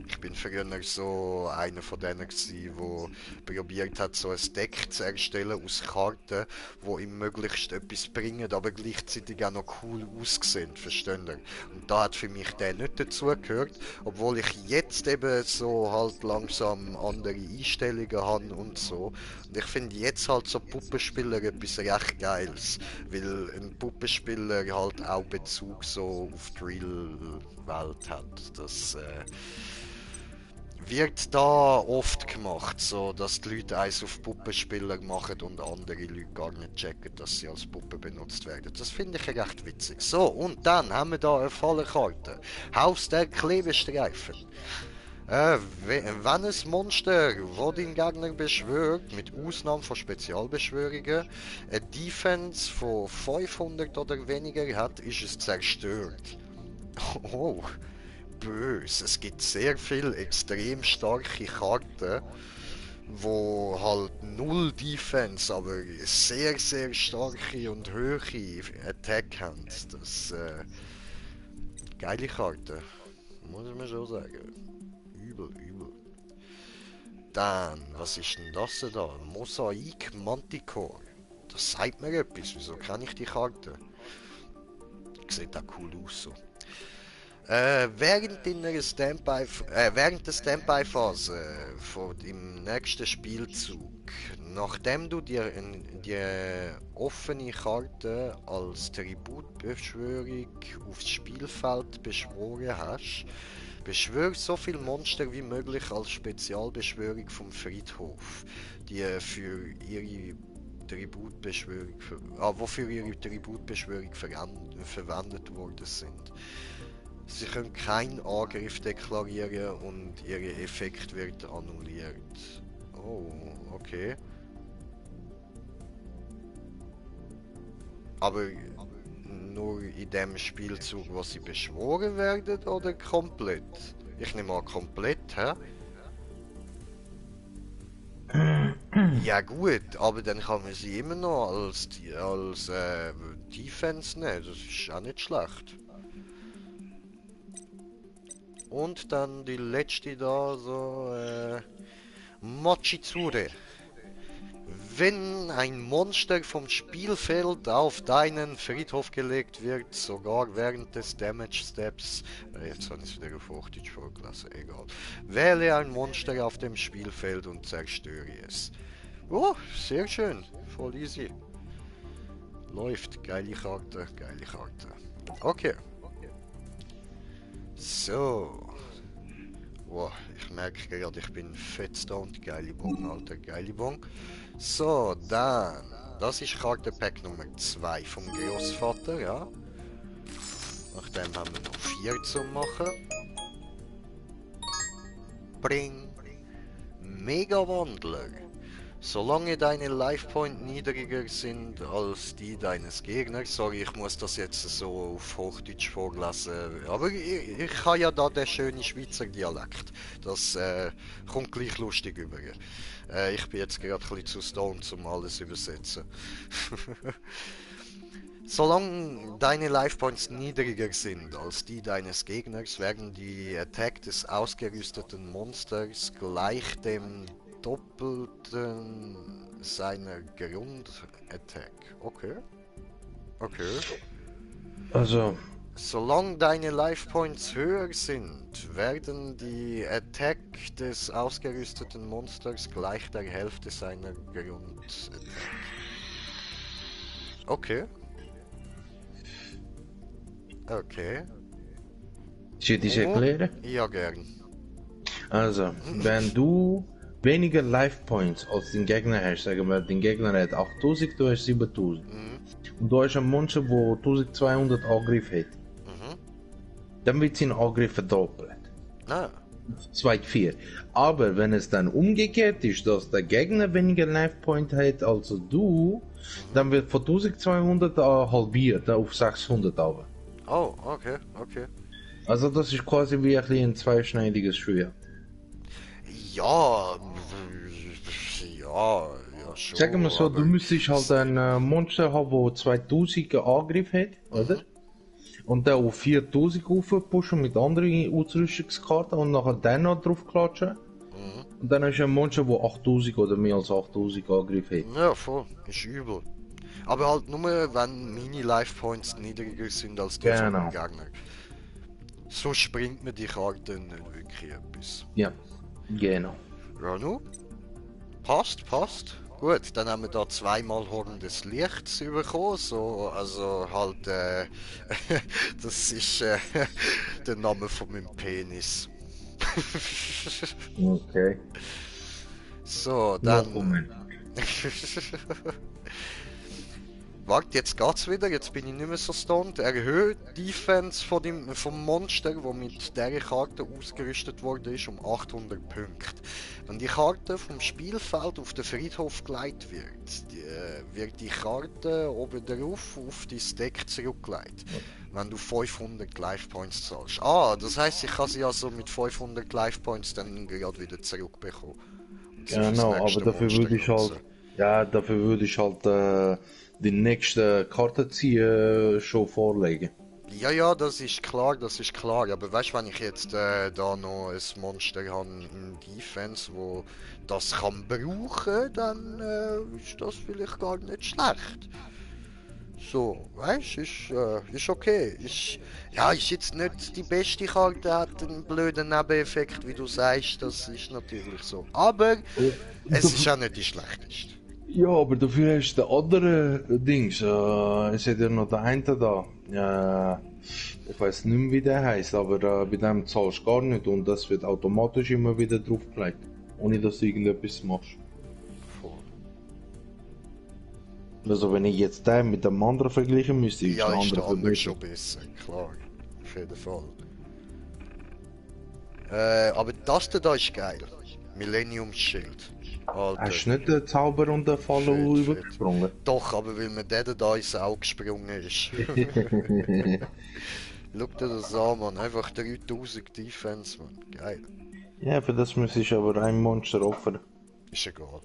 Ich bin früher so einer von denen gewesen, der probiert hat, so ein Deck zu erstellen aus Karten, wo ihm möglichst etwas bringen, aber gleichzeitig auch noch cool aussehen, versteht ihr? Und da hat für mich der nicht dazugehört, obwohl ich jetzt eben so halt langsam andere Einstellungen habe und so. Und ich finde jetzt halt so Puppenspieler etwas recht Geiles, weil ein Puppenspieler halt auch Bezug so auf die Real-Welt hat. Das wird da oft gemacht, so dass die Leute eins auf Puppenspieler machen und andere Leute gar nicht checken, dass sie als Puppe benutzt werden. Das finde ich recht witzig. So, und dann haben wir da eine Fallenkarte. Haus der Klebestreifen. Wenn ein Monster, das den Gegner beschwört, mit Ausnahme von Spezialbeschwörungen, eine Defense von 500 oder weniger hat, ist es zerstört. Oh, böse. Es gibt sehr viele extrem starke Karten, wo halt null Defense, aber sehr, sehr starke und hohe Attack haben. Das geile Karte, muss man schon sagen. Übel. Dann, was ist denn das da? Mosaik Manticore. Das sagt mir etwas, wieso kenne ich die Karte? Sieht auch cool aus so. Während der Standby-Phase von dem nächsten Spielzug, nachdem du dir die offene Karte als Tributbeschwörung aufs Spielfeld beschworen hast, beschwör so viele Monster wie möglich als Spezialbeschwörung vom Friedhof, die für ihre wofür ihre Tributbeschwörung verwendet worden sind. Sie können keinen Angriff deklarieren und ihr Effekt wird annulliert. Oh, okay. Aber nur in dem Spielzug, wo sie beschworen werden, oder komplett? Ich nehme an komplett, hä? Ja gut, aber dann kann man sie immer noch als Defense nehmen, das ist auch nicht schlecht. Und dann die letzte da, so, Mochitsure. Wenn ein Monster vom Spielfeld auf deinen Friedhof gelegt wird, sogar während des Damage Steps, jetzt habe ich es wieder auf Hochdeutsch vorgelassen, egal. Wähle ein Monster auf dem Spielfeld und zerstöre es. Oh, sehr schön, voll easy. Läuft, geile Karte, geile Karte. Okay. So. Wow, ich merke gerade, ich bin fett stoned. Geile Bon, Alter, geile Bon. So, dann. Das ist Kartenpack Nummer 2 vom Großvater, ja. Nachdem haben wir noch 4 zu machen. Bring. Mega-Wandler. Solange deine Life-Point niedriger sind als die deines Gegners, sorry, ich muss das jetzt so auf Hochdeutsch vorlesen, aber ich habe ja da den schönen Schweizer Dialekt, das kommt gleich lustig über. Ich bin jetzt gerade ein bisschen zu stoned, um alles übersetzen. Solange deine Life-Points niedriger sind als die deines Gegners, werden die Attack des ausgerüsteten Monsters gleich dem Doppelten seiner Grundattack. Okay. Okay. Also, Solange deine Life Points höher sind, werden die Attack des ausgerüsteten Monsters gleich der Hälfte seiner Grundattack. Okay. Okay. soll ich das erklären? Ja, gern. Also, wenn du weniger Life Points als den Gegner hast, sagen wir, den Gegner hat 8000, du hast 7000. Und du hast einen Monster, der 1200 Angriff hat. Dann wird sein Angriff verdoppelt. Ah. 2-4. Aber wenn es dann umgekehrt ist, dass der Gegner weniger Life Point hat als du, dann wird von 1200 halbiert auf 600 aber. Oh, okay, okay. Also das ist quasi wie ein zweischneidiges Schwert. Ja, ja, schon. Sagen wir so, aber du müsstest halt ein Monster haben, der 2000 Angriff hat, oder? Und dann auf 4000 aufpushen mit anderen Ausrüstungskarten und nachher dann noch drauf klatschen. Und dann hast du ein Monster, der 8000 oder mehr als 8000 Angriff hat. Ja, voll, ist übel. Aber halt nur, wenn meine Life Points niedriger sind als die von dem Gegner. So springt mir die Karte nicht wirklich etwas. Ja, genau. Ja, nu? Passt, passt. Gut, dann haben wir da zweimal Horn des Lichts bekommen, so, also halt, das ist der Name von meinem Penis. Okay. So, dann... Warte, jetzt geht's wieder, jetzt bin ich nicht mehr so stoned. Erhöht Defense vom Monster, das mit dieser Karte ausgerüstet wurde, ist um 800 Punkte. Wenn die Karte vom Spielfeld auf den Friedhof geleitet wird die Karte oben drauf auf dein Deck zurückgelegt. Wenn du 500 Life Points zahlst. Ah, das heisst, ich kann sie also mit 500 Life Points dann gerade wieder zurückbekommen. Genau, aber dafür würde ich halt, ja, dafür würde ich halt die nächste Karte ziehen schon vorlegen. Ja, ja, das ist klar, aber weißt du, wenn ich jetzt da noch ein Monster habe in Defense, wo das kann brauchen, dann ist das vielleicht gar nicht schlecht. So, weißt du, ist okay. Ist jetzt nicht die beste Karte, hat einen blöden Nebeneffekt, wie du sagst, das ist natürlich so. Aber es ist auch nicht die schlechteste. Ja, aber dafür hast du den anderen Dings. Es hat ja noch den einen da. Ich weiß nicht mehr, wie der heißt, aber bei dem zahlst du gar nicht und das wird automatisch immer wieder draufgelegt. Ohne dass du irgendetwas machst. Also wenn ich jetzt den mit dem anderen vergleichen müsste, ist ja, der andere schon besser, klar. Auf jeden Fall. Aber das da ist geil. Millennium Schild. Alter, Hast du nicht den Zauber und den Follow shit, shit. übergesprungen? Doch, aber weil mir der da ins Auge gesprungen ist. Schau dir das an, Mann. Einfach 3000 Defense, Mann. Geil. Ja, für das muss ich aber ein Monster opfern. Ist egal.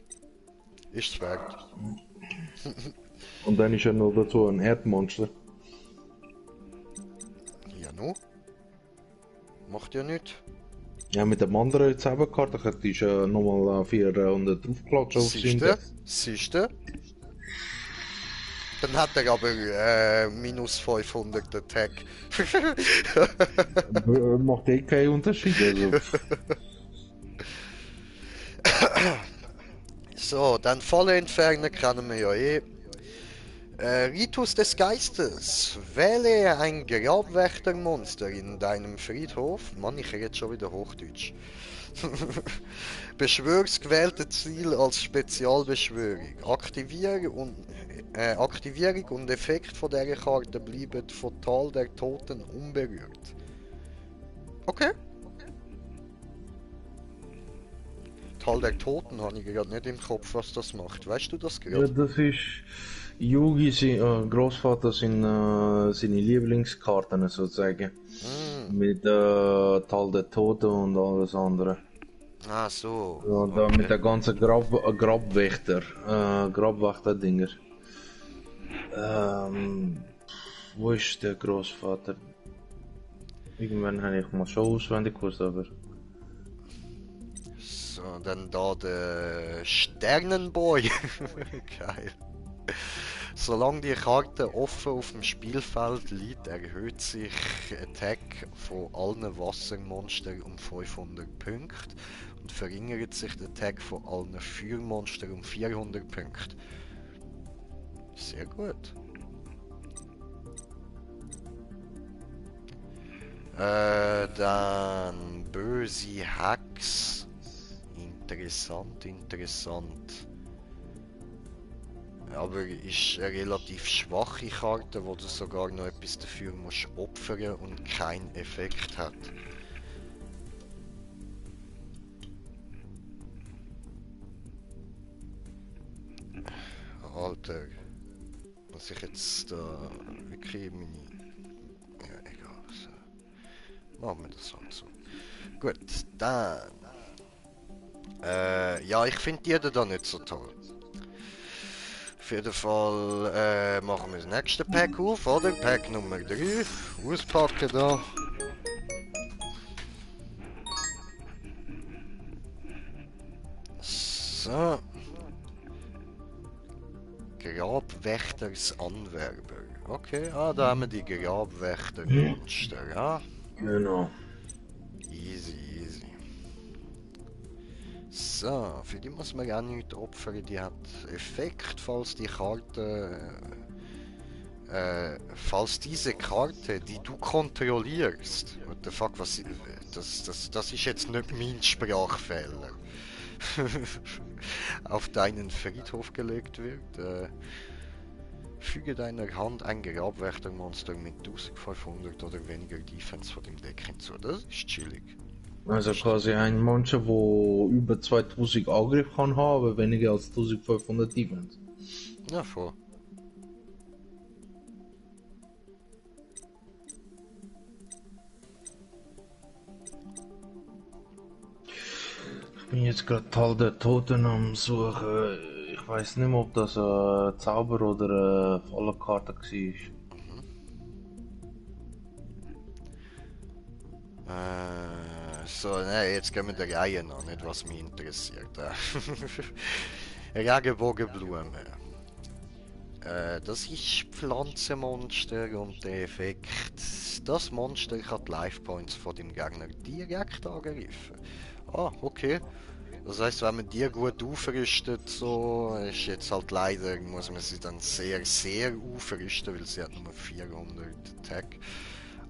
Ist es wert. Und dann ist ja noch dazu ein Erdmonster. Ja, no. Macht ja nichts. Ja, mit dem anderen Zauberkarte könnte ich ja nochmal 400 draufklatschen auf Siehst du? Siehst du? Dann hat er aber minus 500 Attack. Macht eh keinen Unterschied. Also. So, dann Falle entfernen kennen wir ja eh. Ritus des Geistes. Wähle ein Grabwächtermonster in deinem Friedhof. Mann, ich rede schon wieder Hochdeutsch. Beschwör das gewählte Ziel als Spezialbeschwörung. Aktivierung und Effekt von dieser Karte bleiben von Tal der Toten unberührt. Okay. Tal der Toten habe ich gerade nicht im Kopf, was das macht. Weißt du das Ja, gerade? das ist Yugi, sein Großvater, seine Lieblingskarten sozusagen. Mit Tal der Toten und alles andere. Ah, so. Und dann mit der ganzen Grabwächter-Dinger. Wo ist der Großvater? Irgendwann habe ich mal schon auswendig gewusst, aber. So, dann da der Sternenboy. Geil. Solange die Karte offen auf dem Spielfeld liegt, erhöht sich Attack von allen Wassermonstern um 500 Punkte und verringert sich der Attack von allen Feuermonstern um 400 Punkte. Sehr gut. Dann böse Hacks. Interessant, interessant. Aber ist eine relativ schwache Karte, wo du sogar noch etwas dafür musst opfern und keinen Effekt hat. Alter, muss ich jetzt da wirklich meine... Ja, egal. So. Machen wir das halt so. Gut, dann... ja, ich finde die da nicht so toll. Auf jeden Fall machen wir das nächste Pack auf, oder? Pack Nummer 3. Auspacken da. So. Grabwächters Anwerber. Okay, da haben wir die Grabwächtermonster, ja? Genau. Easy, easy. So, für die muss man auch nichts opfern. Die hat Effekt, falls die Karte... falls diese Karte, die du kontrollierst... What the fuck, was... Das ist jetzt nicht mein Sprachfehler. Auf deinen Friedhof gelegt wird, füge deiner Hand ein Grabwächtermonster mit 1500 oder weniger Defense von dem Deck hinzu. Das ist chillig. Also quasi ein Monster, der über 2000 Angriff kann haben, aber weniger als 1500 Defense. Ja, voll. Ich bin jetzt gerade Tal der Toten am Suchen. Ich weiß nicht mehr, ob das ein Zauber oder eine Fallenkarte war. So, ne, jetzt gehen wir der Reihe an, nicht was mich interessiert. Regenbogenblume. Das ist Pflanzenmonster und der Effekt. Das Monster kann die Life Points von dem Gegner direkt angreifen. Ah, okay. Das heißt, wenn man die gut aufrüstet, so ist jetzt halt leider, muss man sie dann sehr, sehr aufrüsten, weil sie hat nur 400 Attack.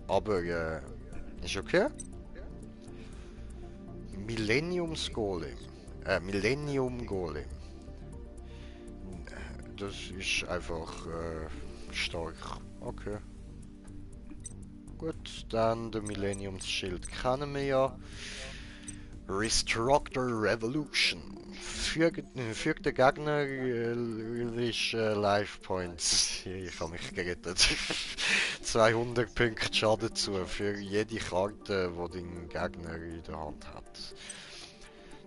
Aber ist okay. Millennium Golem. Das ist einfach stark. Okay. Gut, dann der Millenniumsschild kennen wir ja. Restructor Revolution. Fügt der Gegner ist Life Points. Ich habe mich gerettet. 200 Punkte Schaden zu für jede Karte, die dein Gegner in der Hand hat.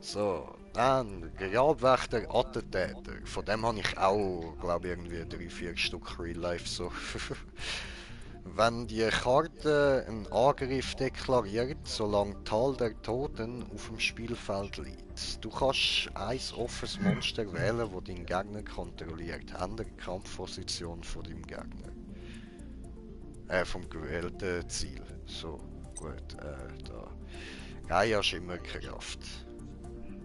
So, dann Grabwächter, Attentäter. Von dem habe ich auch, glaube ich, irgendwie 3-4 Stück Real Life so. Wenn die Karte einen Angriff deklariert, solange die Zahl der Toten auf dem Spielfeld liegt. Du kannst ein offenes Monster wählen, das deinen Gegner kontrolliert. Ändere die Kampfposition von deinem Gegner. Vom gewählten Ziel. So, gut, da. Gaia Schimmerkraft.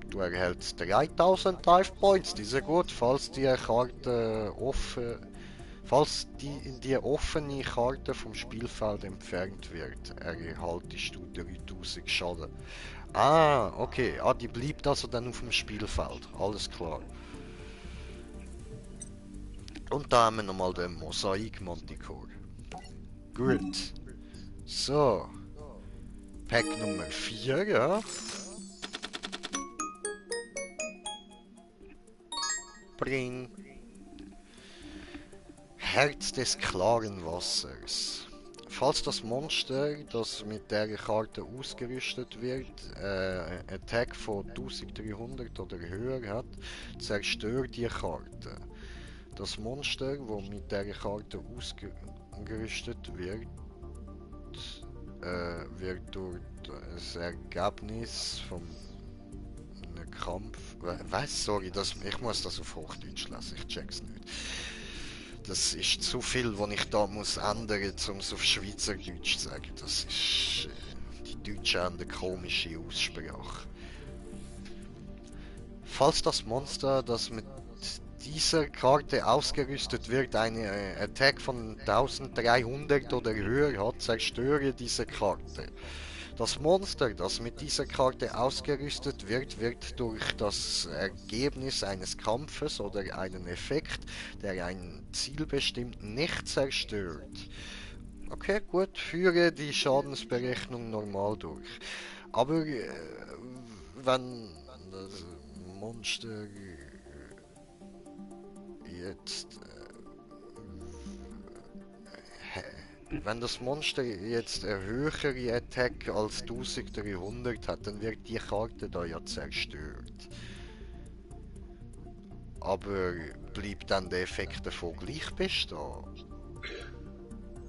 Du erhältst 3000 Life Points, die sind gut, falls die Karte offen. Falls die offene Karte vom Spielfeld entfernt wird, erhaltest du 3000 Schaden. Ah, okay. Ah, die bleibt also dann auf dem Spielfeld. Alles klar. Und da haben wir nochmal den Mosaik Manticore. Gut. So. Pack Nummer 4, ja. Bring. Herz des klaren Wassers. Falls das Monster, das mit der Karte ausgerüstet wird, Attack von 1300 oder höher hat, zerstört die Karte. Das Monster, das mit der Karte ausgerüstet wird, wird durch das Ergebnis vom Kampf... Was? Sorry, ich muss das auf Hochdeutsch lesen, ich check's nicht. Das ist zu viel, was ich da muss ändern, um es auf Schweizerdeutsch zu sagen. Das ist... die Deutschen haben eine komische Aussprache. Falls das Monster, das mit dieser Karte ausgerüstet wird, eine Attack von 1300 oder höher hat, zerstöre diese Karte. Das Monster, das mit dieser Karte ausgerüstet wird, wird durch das Ergebnis eines Kampfes oder einen Effekt, der ein Ziel bestimmt, nicht zerstört. Okay, gut, führe die Schadensberechnung normal durch. Aber wenn das Monster jetzt... wenn das Monster jetzt eine höhere Attack als 1300 hat, dann wird die Karte da ja zerstört. Aber bleibt dann der Effekt davon gleich bestehen?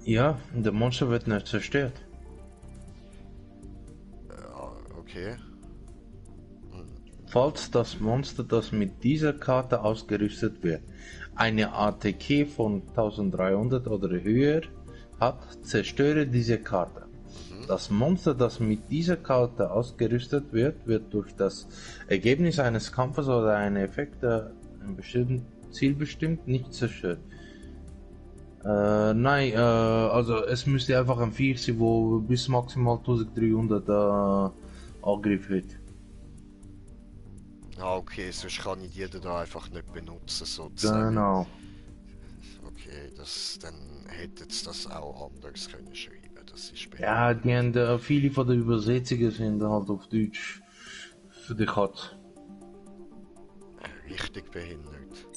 Ja, der Monster wird nicht zerstört. Okay. Falls das Monster, das mit dieser Karte ausgerüstet wird, eine ATK von 1300 oder höher hat, zerstöre diese Karte. Das Monster, das mit dieser Karte ausgerüstet wird, wird durch das Ergebnis eines Kampfes oder einen Effekt, der ein bestimmtes Ziel bestimmt, nicht zerstört. Nein, also es müsste einfach ein Viech sein, wo bis maximal 1300 Angriff hat. Ah, okay, sonst kann ich die da einfach nicht benutzen, sozusagen. Genau. Okay, dann hätte es das auch anders können schreiben. Das ist Ja, die haben, viele von den Übersetzungen sind halt auf Deutsch für die Katze. Richtig behindert.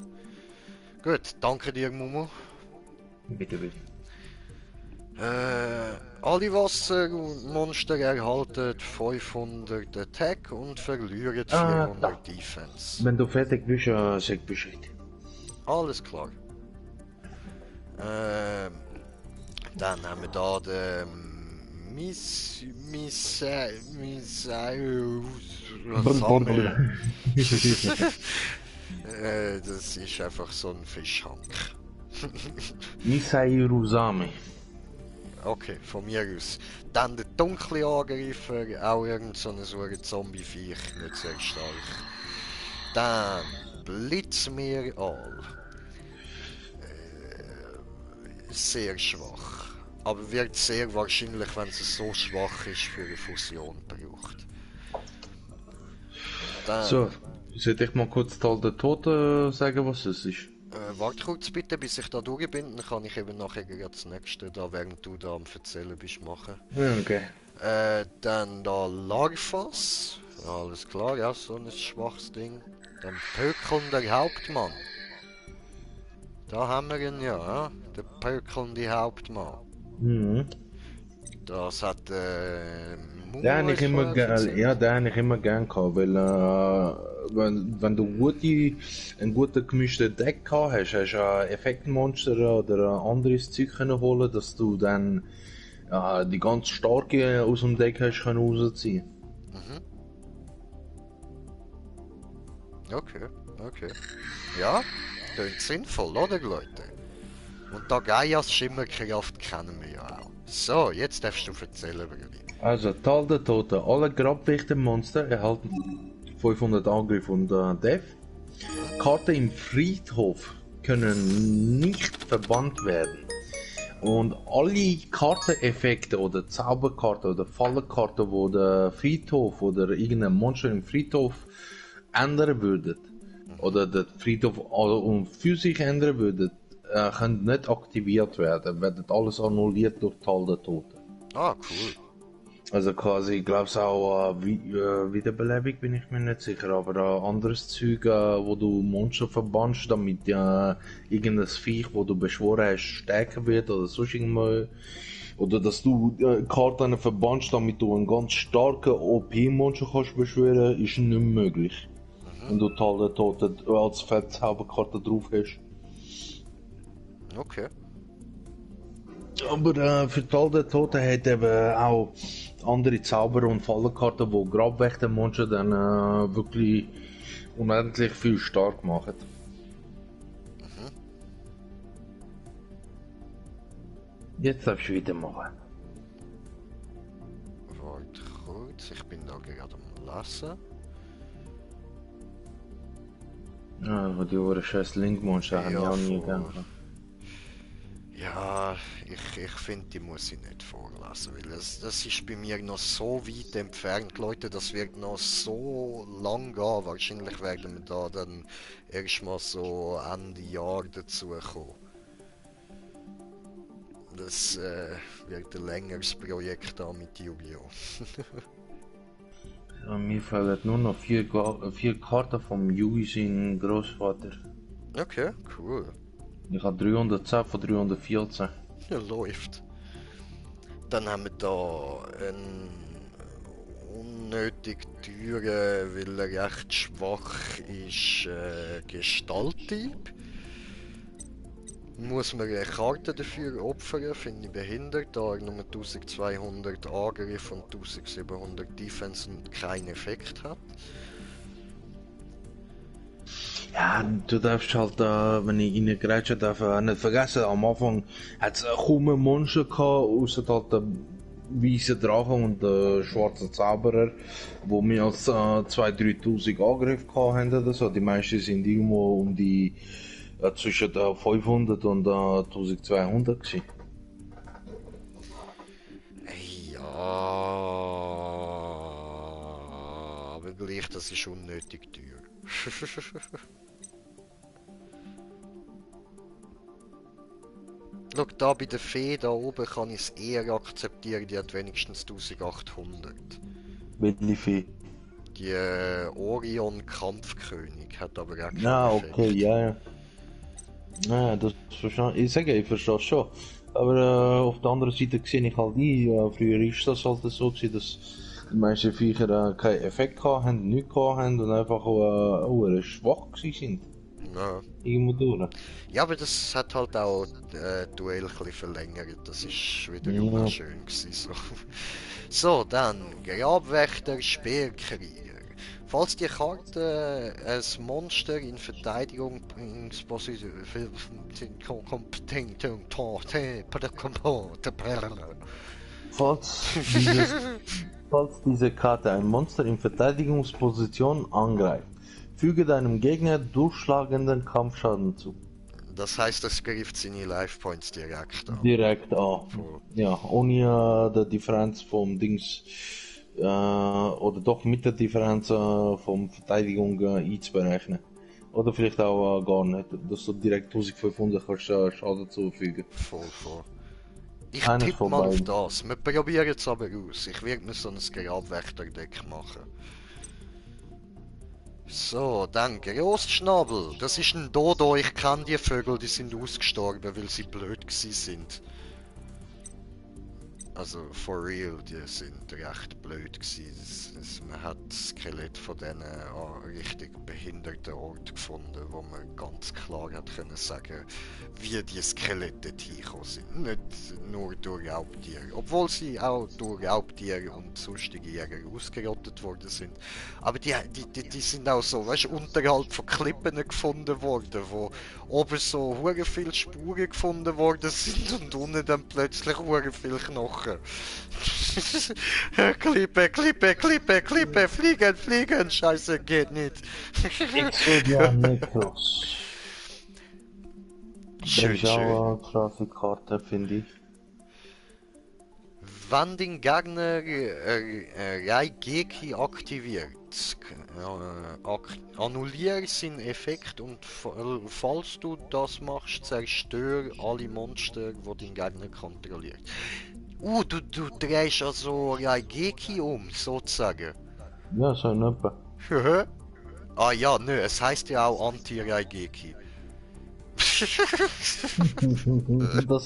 Gut, danke dir, Momo. Bitte, bitte. Alle Wassermonster erhalten 500 Attack und verlieren 400 Defense. Wenn du fertig bist, sag Bescheid. Alles klar. Dann haben wir da den das ist einfach so ein Fischhang. Misairusame. Okay, von mir aus. Dann der dunkle Angreifer, auch irgend so ein Zombie-Viech, nicht sehr stark. Dann Blitzmeerall. Sehr schwach. Aber wird sehr wahrscheinlich, wenn es so schwach ist, für eine Fusion braucht. Dann, So, sollte ich mal kurz Tal der Toten sagen, was es ist? warte kurz bitte, bis ich da durch bin, dann kann ich eben nachher das nächste, da während du da am Erzählen bist, machen. Ja, okay. Dann da Larvas. Alles klar, ja, so ein schwaches Ding. Dann pökelnder Hauptmann. Da haben wir ihn ja, der pökelnde Hauptmann. Mhm. Das hat Den Mumu habe ich uns immer, vorher ja, erzählt. den habe ich immer gern gehabt, weil wenn du einen guten gemischten Deck gehabt hast, hast du ein Effektmonster oder ein anderes Zeug können holen, dass du dann die ganz starke aus dem Deck hast können rausziehen. Mhm. Okay, okay. Ja, klingt sinnvoll, oder Leute? Und da Gaias Schimmerkraft kennen wir ja auch. So, jetzt darfst du erzählen, Brudi. Also, Tal der Toten. Alle Grabwächter-Monster erhalten 500 Angriff und Def. Mhm. Karten im Friedhof können nicht verbannt werden. Und alle Karteneffekte oder Zauberkarten oder Fallenkarten, wo der Friedhof oder irgendein Monster im Friedhof ändern würde, Mhm. oder der Friedhof für sich ändern würde, können nicht aktiviert werden, werden alles annulliert durch Tal der Toten. Ah, cool. Also quasi, ich glaube auch Wiederbelebung bin ich mir nicht sicher, aber anderes Zeug, wo du Monster verbannst, damit irgendein Viech, wo du beschworen hast, stärker wird oder sonst irgendwas. Oder dass du Karten verbannst, damit du einen ganz starken OP-Monster kannst beschwören, ist nicht möglich. Mhm. Wenn du Tal der Toten als Feldzauberkarte drauf hast. Okay. Aber für Tal der Toten hat eben auch andere Zauber und Fallenkarten, die Grabwächtermonster dann wirklich unendlich viel stark machen. Mhm. Jetzt darfst du wieder machen. Warte kurz, ich bin da gerade am Lesen. Ja, die waren scheiß Link-Monster habe ich Ja, auch nie gern voll. gehabt. Ja, ich finde, die muss ich nicht vorlesen, weil das ist bei mir noch so weit entfernt, Leute, das wird noch so lang gehen. Wahrscheinlich werden wir da dann erstmal so Ende Jahr dazu kommen. Das wird ein längeres Projekt da mit Yu-Gi-Oh! Ja, mir fallen nur noch vier Karten vom Yugi, sein Großvater. Okay, cool. Ich habe 310 von 314. Ja, läuft. Dann haben wir da einen unnötig teuren, weil er recht schwach ist, Gestalttyp. Muss man eine Karte dafür opfern, finde ich behindert, da er nur 1200 Angriff und 1700 Defense und keinen Effekt hat. Ja, du darfst halt, wenn ich reingrätschen darf, nicht vergessen, am Anfang hat es kaum ein Monster gehabt, außer halt der weiße Drache und der schwarze Zauberer, wo mehr als 2.000-3.000 Angriff gehabt haben oder so. Die meisten sind irgendwo um die zwischen 500 und 1200 gewesen. Ja, aber gleich, das ist unnötig teuer. Schau, da bei der Fee da oben kann ich es eher akzeptieren, die hat wenigstens 1800. Welche Fee? Die Orion Kampfkönig hat aber auch keinen Ah, okay, Effekt. ja, ja. Ja, das verstehe ich. Sage, ich verstehe es schon. Aber auf der anderen Seite sehe ich halt nie, früher ist das halt so gewesen, dass die meisten Viecher keinen Effekt haben, nichts haben und einfach schwach gewesen sind. Ja. Irgendwo durch. Ja, aber das hat halt auch Duell ein bisschen verlängert. Das ist wiederum auch Ja. schön gewesen, so. So, dann Grabwächter, Speerkrieger. Falls die Karte ein Monster in Verteidigungsposition Falls, falls diese Karte ein Monster in Verteidigungsposition angreift, füge deinem Gegner durchschlagenden Kampfschaden zu. Das heißt, es greift seine Life Points direkt an. Direkt an. Voll. Ja, ohne die Differenz vom Dings, oder doch mit der Differenz vom Verteidigung einzuberechnen. Oder vielleicht auch gar nicht, dass du direkt 1500 kannst, Schaden zufügen. Voll. Ich Eines tippe von mal auf beiden. das. Wir probieren es aber aus. Ich werde mir so ein Grabwächter-Deck machen. So, dann Großschnabel. Das ist ein Dodo. Ich kenne die Vögel, die sind ausgestorben, weil sie blöd gsi sind. Also, for real, die sind recht blöd gsi. Man hat das Skelett von denen an richtig behinderten Ort gefunden, wo man ganz klar hat können sagen, wie die Skelette hingekommen sind. Nicht nur durch Raubtiere, obwohl sie auch durch Raubtiere und sonstige Jäger ausgerottet worden sind. Aber die sind auch so, weißt du, unterhalb von Klippen gefunden worden, wo oben so hure viele Spuren gefunden worden sind und unten dann plötzlich hure viele Knochen. Klippe, Klippe, Klippe, Klippe, fliegen, fliegen, scheiße, geht nicht. Exodia Necros. Schön, schön. Grafikkarte, finde ich. Wenn den Gegner Raigeki aktiviert, annulliere seinen Effekt und falls du das machst, zerstöre alle Monster, die dein Gegner kontrolliert. Du drehst also Raigeki um, sozusagen. Ja, so in etwa. Ah ja, nö, es heißt ja auch Anti-Raigeki. Das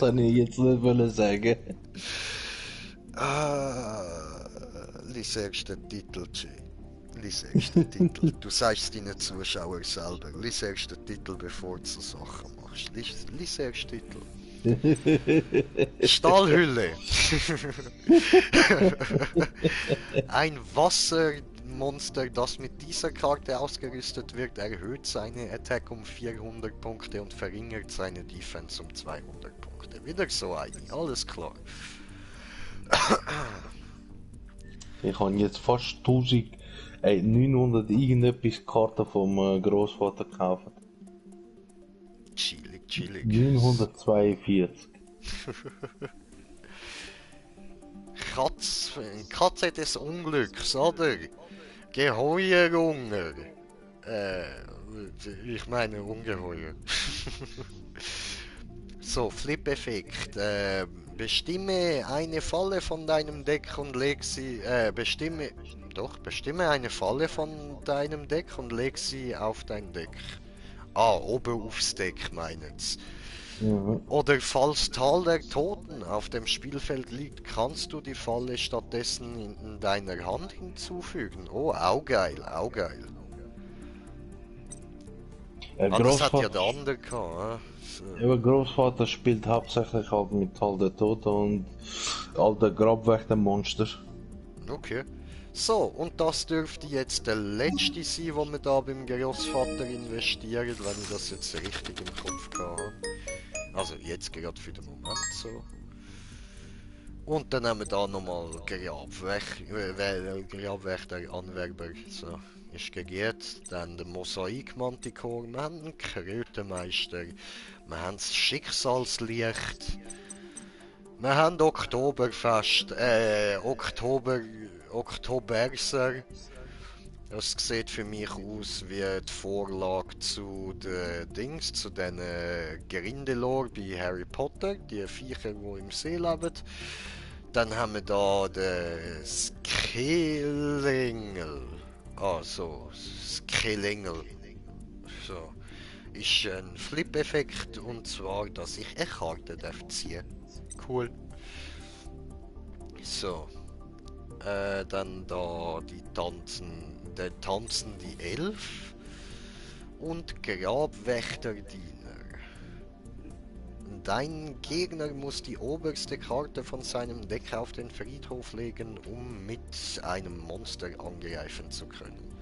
wollte ich jetzt nicht wollen sagen. Lies erst den Titel, Jay. Lies erst den Titel. Du sagst es deinen Zuschauern selber. Lies erst den Titel, bevor du so Sachen machst. Lies erst den Titel. Stahlhülle. Ein Wassermonster, das mit dieser Karte ausgerüstet wird, erhöht seine Attack um 400 Punkte und verringert seine Defense um 200 Punkte. Wieder so eine, alles klar. Ich habe jetzt fast 900 irgendetwas Karten vom Großvater gekauft. Chillig, chillig. 942. Katze des Unglücks, oder? Geheuerhunger. Ich meine Ungeheuer. So, Flip-Effekt. Bestimme eine Falle von deinem Deck und leg sie. Bestimme eine Falle von deinem Deck und leg sie auf dein Deck. Ah, oben aufs Deck meinet's. Mhm. Oder falls Tal der Toten auf dem Spielfeld liegt, kannst du die Falle stattdessen in deiner Hand hinzufügen. Oh, auch geil, auch geil. Das hat ja der andere gehabt. So. Aber Großvater spielt hauptsächlich halt mit Tal der Toten und all der Grabwächtermonster. Okay. So, und das dürfte jetzt der letzte sein, wo wir da beim Großvater investieren, wenn ich das jetzt richtig im Kopf habe. Also jetzt gerade für den Moment so. Und dann haben wir da nochmal Grabwächter, Anwerber. So, ist gegeben. Dann der Mosaik-Manticore, wir haben einen Krötenmeister, wir haben das Schicksalslicht, wir haben Oktoberfest, Oktoberser. Das sieht für mich aus wie die Vorlage zu den Dings, zu den Grindelor bei Harry Potter, die Viecher, die im See leben. Dann haben wir da den Skelengel. Ah, so, Skelengel. So. Ist ein Flip-Effekt und zwar, dass ich eine Karte ziehen darf. Cool. So. Dann da der tanzen die Elf und Grabwächterdiener. Dein Gegner muss die oberste Karte von seinem Deck auf den Friedhof legen, um mit einem Monster angreifen zu können.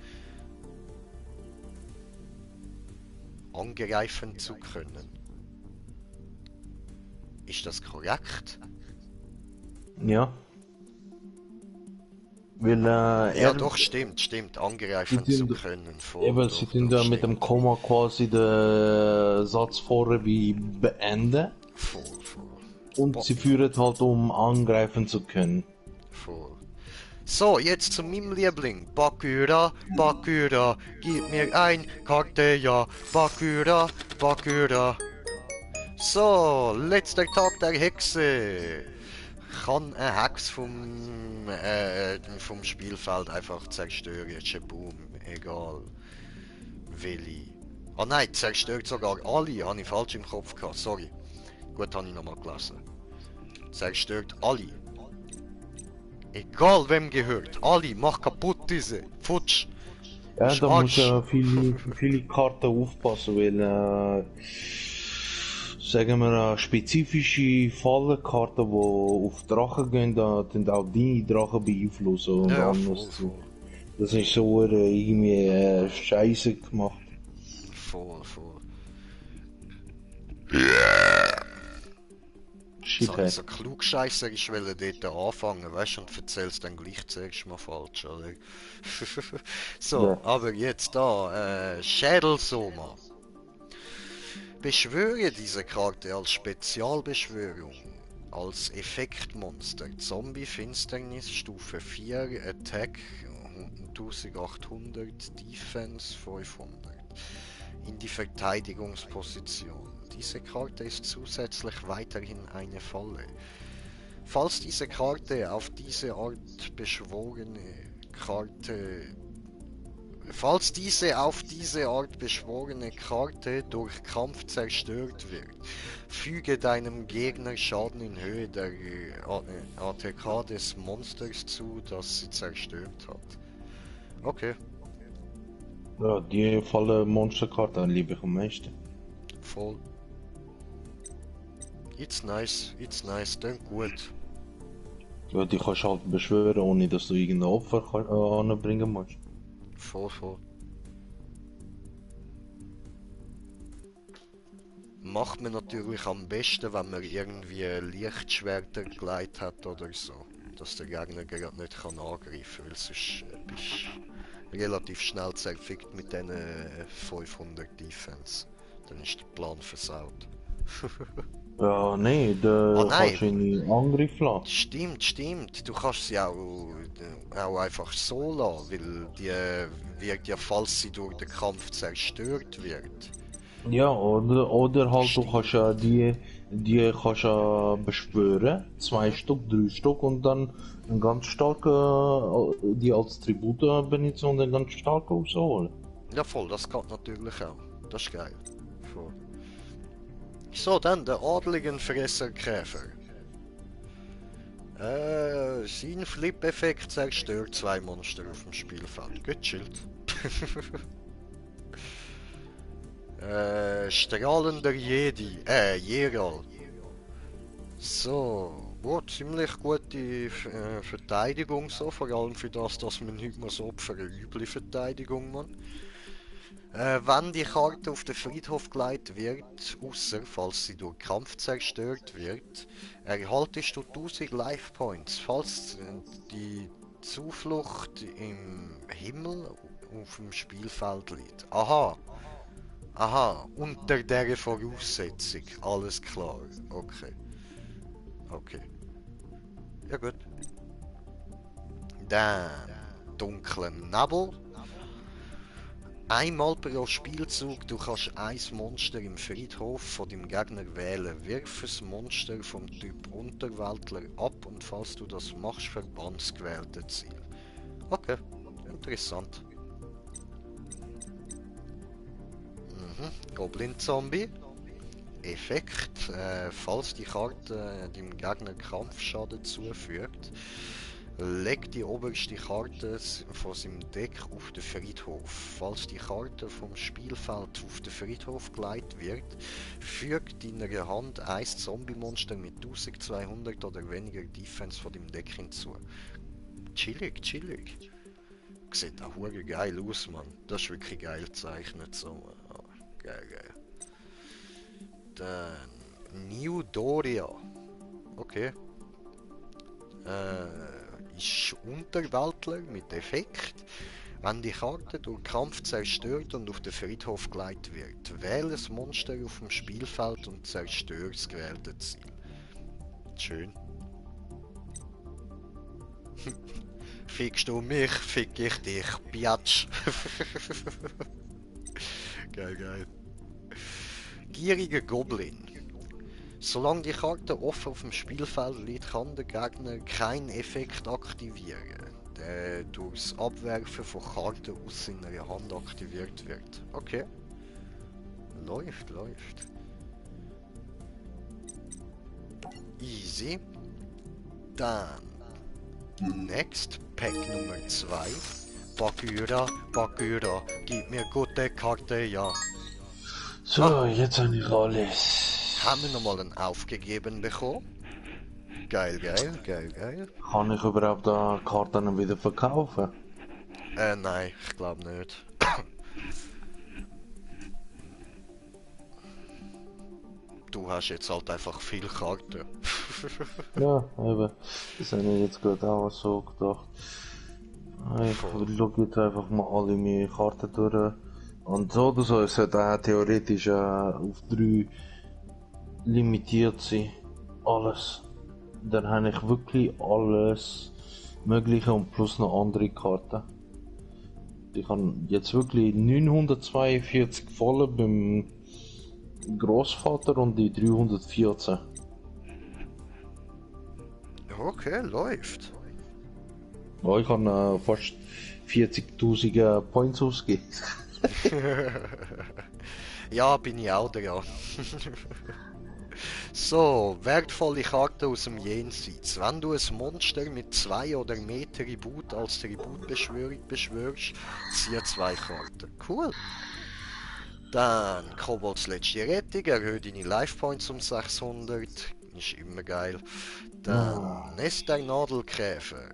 Angreifen zu können. Ist das korrekt? Ja. Weil, ja, doch, stimmt. Angreifen zu können. Eben, sie tun da mit dem Komma quasi den Satz vorher wie beenden. Voll. Und sie führen halt, um angreifen zu können. Voll. So, jetzt zu meinem Liebling. Bakura, gib mir ein Karte, ja. Bakura. So, letzter Tag der Hexe. Kann eine Hex vom Spielfeld einfach zerstören. Boom, egal. Welche? Ah nein, zerstört sogar alle, habe ich falsch im Kopf gehabt, sorry. Gut, habe ich nochmal gelesen. Zerstört alle. Egal wem gehört, alle, mach kaputt diese. Futsch. Ja, Ist da muss Arsch. ja viele Karten aufpassen, weil, sagen wir, spezifische Fallenkarten, die auf Drachen gehen, da sind auch deine Drachen beeinflussen und Ja, voll, anders. voll. Das ist so irgendwie scheiße gemacht. Voll, voll. Jetzt habe ich Shithead. so klugscheisserisch dort anfangen, weißt du, und erzähl's dann gleich zuerst mal falsch, oder? So, Ja. aber jetzt da, Schädelsoma. Beschwöre diese Karte als Spezialbeschwörung. Als Effektmonster. Zombie Finsternis Stufe 4, Attack 1800, Defense 500. In die Verteidigungsposition. Diese Karte ist zusätzlich weiterhin eine Falle. Falls diese Karte auf diese Art beschworene Karte Falls diese auf diese Art beschworene Karte durch Kampf zerstört wird, füge deinem Gegner Schaden in Höhe der ATK des Monsters zu, das sie zerstört hat. Okay, Ja, die Falle Monsterkarte liebe ich am meisten. voll. It's nice, dann gut. Ja, die kannst du halt beschwören, ohne dass du irgendein Opfer anbringen musst. Voll. Macht man natürlich am besten, wenn man irgendwie Lichtschwerter geleitet hat oder so. Dass der Gegner gerade nicht kann angreifen kann, weil sonst bist du relativ schnell zerfickt mit diesen 500 Defense. Dann ist der Plan versaut. Ja, nee, Ah da kannst du nein, in Angriff lassen. stimmt. Du kannst sie auch einfach so lassen, weil die wird ja, falls sie durch den Kampf zerstört wird. Ja, oder halt du kannst ja Stimmt. die kannst ja beschwören, zwei Mhm. Stück, drei Stück und dann ein ganz starke, die als Tribut benutzen und einen ganz starken rausholen. Ja voll, das geht natürlich auch. Das ist geil. Voll. So, dann der adligen Fresserkäfer. Sein Flip-Effekt zerstört zwei Monster auf dem Spielfeld. Gechillt. Strahlender Jedi. Jeral. So. Gut, ziemlich gute Verteidigung so, vor allem für das, dass man nicht mehr so für eine üble Verteidigung man. Wenn die Karte auf den Friedhof geleitet wird, außer falls sie durch Kampf zerstört wird, erhaltest du 1000 Life Points. Falls die Zuflucht im Himmel auf dem Spielfeld liegt. Aha, unter der Voraussetzung. Alles klar. Okay. Ja gut. Dann dunklen Nebel. Einmal pro Spielzug, du kannst ein Monster im Friedhof von deinem Gegner wählen. Wirf ein Monster vom Typ Unterweltler ab und falls du das machst, verbann das gewählte Ziel. Okay, interessant. Goblin-Zombie. Effekt, falls die Karte dem Gegner Kampfschaden zufügt, leg die oberste Karte von seinem Deck auf den Friedhof. Falls die Karte vom Spielfeld auf den Friedhof geleitet wird, fügt deiner Hand ein Zombie-Monster mit 1200 oder weniger Defense von dem Deck hinzu. Chillig. Sieht auch hure geil aus, Mann. Das ist wirklich geil gezeichnet. So. Geil. Dann New Doria. Okay. Ist Unterweltler mit Effekt. Wenn die Karte durch Kampf zerstört und auf den Friedhof geleitet wird, wähle das Monster auf dem Spielfeld und zerstöre das gewählte Ziel. Schön. Fickst du mich, fick ich dich, Biatsch. Geil. Gieriger Goblin. Solange die Karte offen auf dem Spielfeld liegt, kann der Gegner keinen Effekt aktivieren. der durchs Abwerfen von Karten aus seiner Hand aktiviert wird. Okay. Läuft. Easy. Dann next Pack Nummer 2. Bagheera, gib mir gute Karte, ja. So, jetzt habe ich alles. Haben wir nochmal einen aufgegeben bekommen. Geil. Kann ich überhaupt da Karten wieder verkaufen? Nein, ich glaube nicht. Du hast jetzt halt einfach viel Karten. Ja, eben. Das habe ich jetzt gerade auch so gedacht. Ich schaue jetzt einfach mal alle meine Karten durch. Und so oder so, es sollte auch theoretisch auf 3 limitiert sein. Alles. Dann habe ich wirklich alles Mögliche und plus noch andere Karten. Ich habe jetzt wirklich 942 voll beim Großvater und die 314. Okay, läuft. Ja, ich habe fast 40.000 Points ausgegeben. Ja, bin ich auch dran. So, wertvolle Karte aus dem Jenseits. Wenn du ein Monster mit 2 oder mehr Tribut als Tributbeschwörung beschwörst, ziehe 2 Karten. Cool. Dann Kobolds letzte Rettung, erhöht deine Life Points um 600. Ist immer geil. Dann Nest der Nadelkäfer.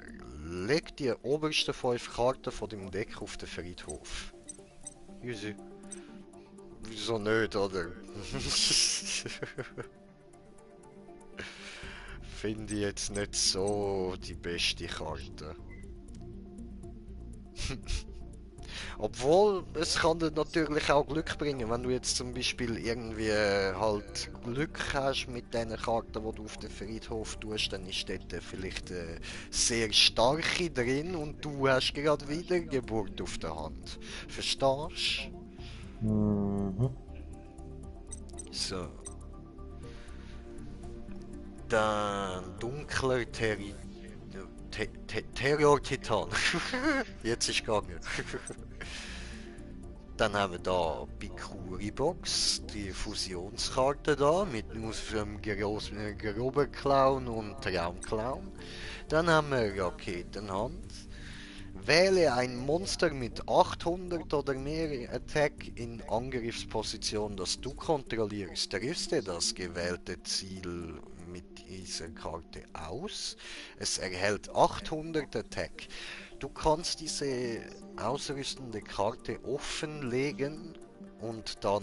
Leg die obersten 5 Karten von dem Deck auf den Friedhof. Easy. Wieso nicht, oder? Finde ich jetzt nicht so die beste Karte. Obwohl, es kann dir natürlich auch Glück bringen, wenn du jetzt zum Beispiel irgendwie halt Glück hast mit den Karten, die du auf den Friedhof tust, dann ist dort vielleicht sehr starke drin und du hast gerade Wiedergeburt auf der Hand. Verstehst du? Mhm. So. Dann dunkler Terror-Titan. Jetzt ist gegangen. Dann haben wir da Bikuri-Box, die Fusionskarte da, mit einem groben Clown und Traumclown. Dann haben wir Raketenhand. Wähle ein Monster mit 800 oder mehr Attack in Angriffsposition, das du kontrollierst. Rüste das gewählte Ziel mit dieser Karte aus. Es erhält 800 Attack. Du kannst diese ausrüstende Karte offenlegen und dann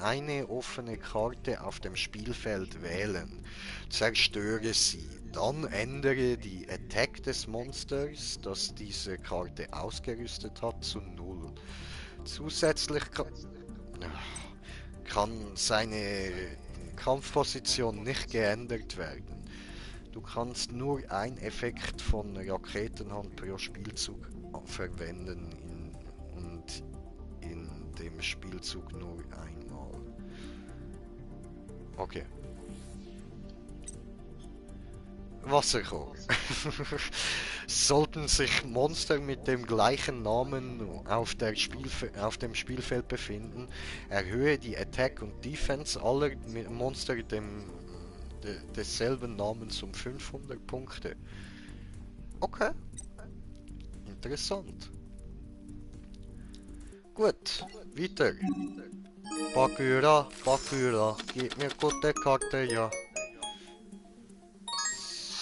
eine offene Karte auf dem Spielfeld wählen. Zerstöre sie. Dann ändere die Attack des Monsters, das diese Karte ausgerüstet hat, zu 0. Zusätzlich kann seine Kampfposition nicht geändert werden. Du kannst nur einen Effekt von Raketenhand pro Spielzug verwenden und in dem Spielzug nur einmal. Okay. Wasserkocher. Sollten sich Monster mit dem gleichen Namen auf dem Spielfeld befinden, erhöhe die Attack und Defense aller Monster desselben Namens um 500 Punkte. Okay. Interessant. Gut, weiter. Bagheera, gib mir gute Karte, ja.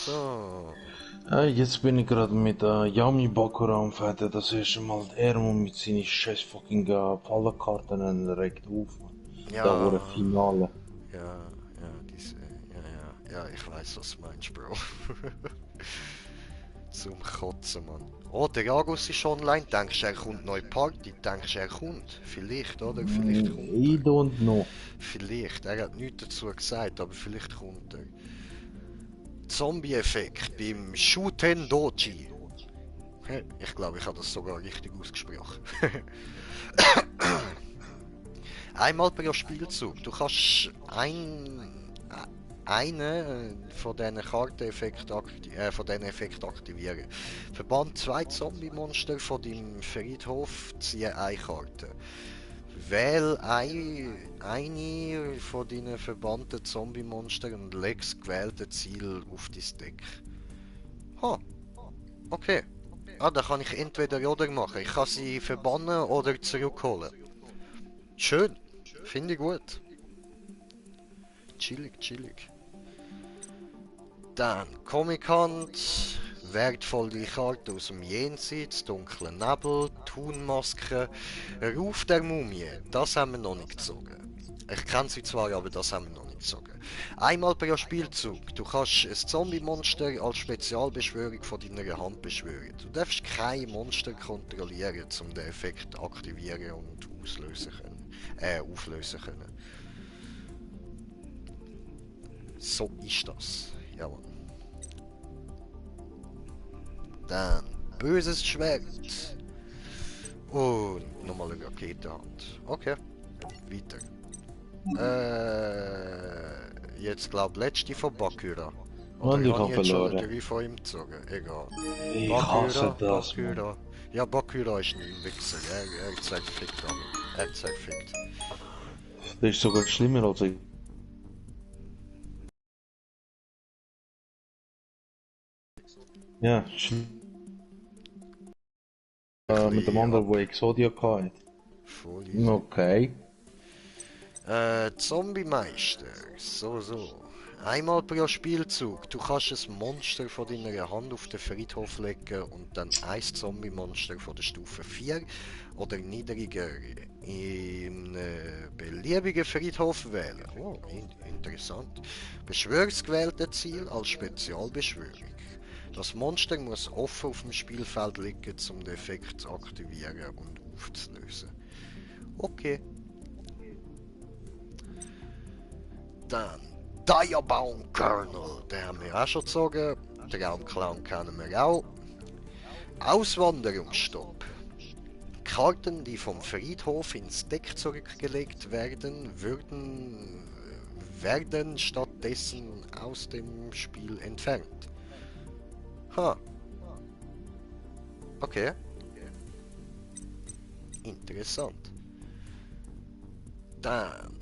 So. Jetzt bin ich gerade mit Yami Bakura am Fertig. Das erste Mal er mit seinen scheiß fucking Fallenkarten regt auf. Ja. Da wurde Finale. Ja, ich weiß, was du meinst, Bro. Zum Kotzen, Mann. Oh, der Argus ist online. Denkst du, er kommt neue Party? Denkst du, er kommt? Vielleicht, oder? Vielleicht kommt er. I don't know. Vielleicht. Er hat nichts dazu gesagt, aber vielleicht kommt er. Zombie-Effekt beim Shuten Doji. Ich glaube, ich habe das sogar richtig ausgesprochen. Einmal pro Spielzug. Du kannst einen von diesen Effekten aktivieren. Verbannt 2 Zombie-Monster von deinem Friedhof, ziehe eine Karte. Wähl eine von deinen verbannten Zombie-Monster und leg das gewählte Ziel auf dein Deck. Ha, okay. Ah, da kann ich entweder oder machen. Ich kann sie verbannen oder zurückholen. Schön. Finde ich gut. Chillig, chillig. Dann Comic-Hand. Wertvolle Karte aus dem Jenseits, dunkler Nebel, Thunmaske, Ruf der Mumie. Das haben wir noch nicht gezogen. Ich kenne sie zwar, aber das haben wir noch nicht gezogen. Einmal pro Spielzug. Du kannst ein Zombie-Monster als Spezialbeschwörung von deiner Hand beschwören. Du darfst kein Monster kontrollieren, um den Effekt aktivieren und auflösen können. So ist das. Jawohl. Dann böses Schwert. Und nochmal eine Raketenhand. Okay, weiter. Jetzt glaub letzte von Bakura. Und ich habe habe jetzt schon verloren. 3 von ihm gezogen? Egal. Ich hasse das, Mann. Bakura. Ja, Bakura ist ein Wichser. Er zerfickt alle. Er zerfickt. Das ist sogar schlimmer als ich. Ja, mit dem anderen, wo Exodia hatte. Voll easy. Okay. Zombie-Meister. So. Einmal pro Spielzug. Du kannst ein Monster von deiner Hand auf den Friedhof legen und dann ein Zombie-Monster von der Stufe 4 oder niedriger in beliebigen Friedhof wählen. Oh, interessant. Beschwör das gewählte Ziel als Spezialbeschwörung. Das Monster muss offen auf dem Spielfeld liegen, um den Effekt zu aktivieren und aufzulösen. Okay. Dann Diabound Colonel, den haben wir auch schon gezogen. Traumclown kennen wir auch. Auswanderungsstopp. Karten, die vom Friedhof ins Deck zurückgelegt werden, werden stattdessen aus dem Spiel entfernt. Ha. Okay. Interessant. Dann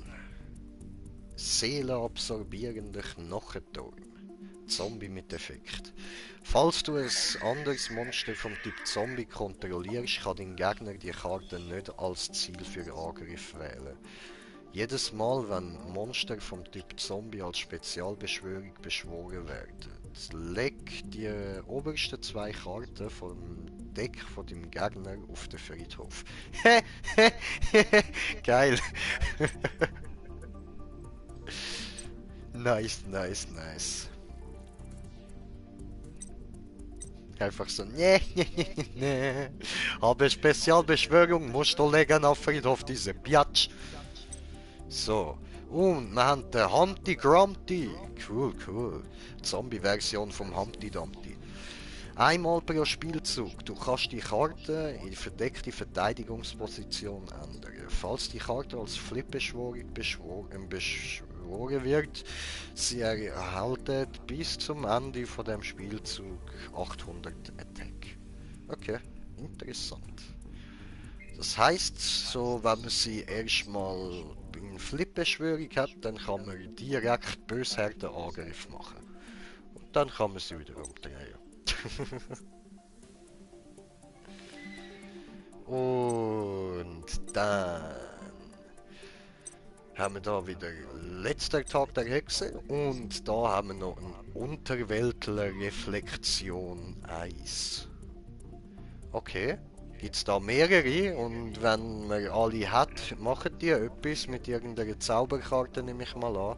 seelenabsorbierender Knochenturm. Zombie mit Effekt. Falls du ein anderes Monster vom Typ Zombie kontrollierst, kann dein Gegner die Karte nicht als Ziel für Angriff wählen. Jedes Mal, wenn Monster vom Typ Zombie als Spezialbeschwörung beschworen werden, leg die obersten 2 Karten vom Deck von deinem Gegner auf den Friedhof. Geil! Nice. Einfach so, ne. Aber Spezialbeschwörung musst du legen auf Friedhof, diese Biatch. So, und wir haben den Humpty Grumpty. Cool. Zombie-Version vom Humpty Dumpty. Einmal pro Spielzug. Du kannst die Karte in verdeckte Verteidigungsposition ändern. Falls die Karte als Flip-Beschwörung beschworen wird, sie erhalten bis zum Ende von dem Spielzug 800 Attack. Okay, interessant. Das heißt, so wenn man sie erstmal in Flip-Beschwörung hat, dann kann man direkt bösharten Angriff machen. Und dann kann man sie wieder umdrehen. Und dann haben wir da wieder letzter Tag der Hexe und da haben wir noch eine Unterweltler Reflexion 1. Okay, gibt es da mehrere und wenn man alle hat, machen die etwas mit irgendeiner Zauberkarte, nehme ich mal an.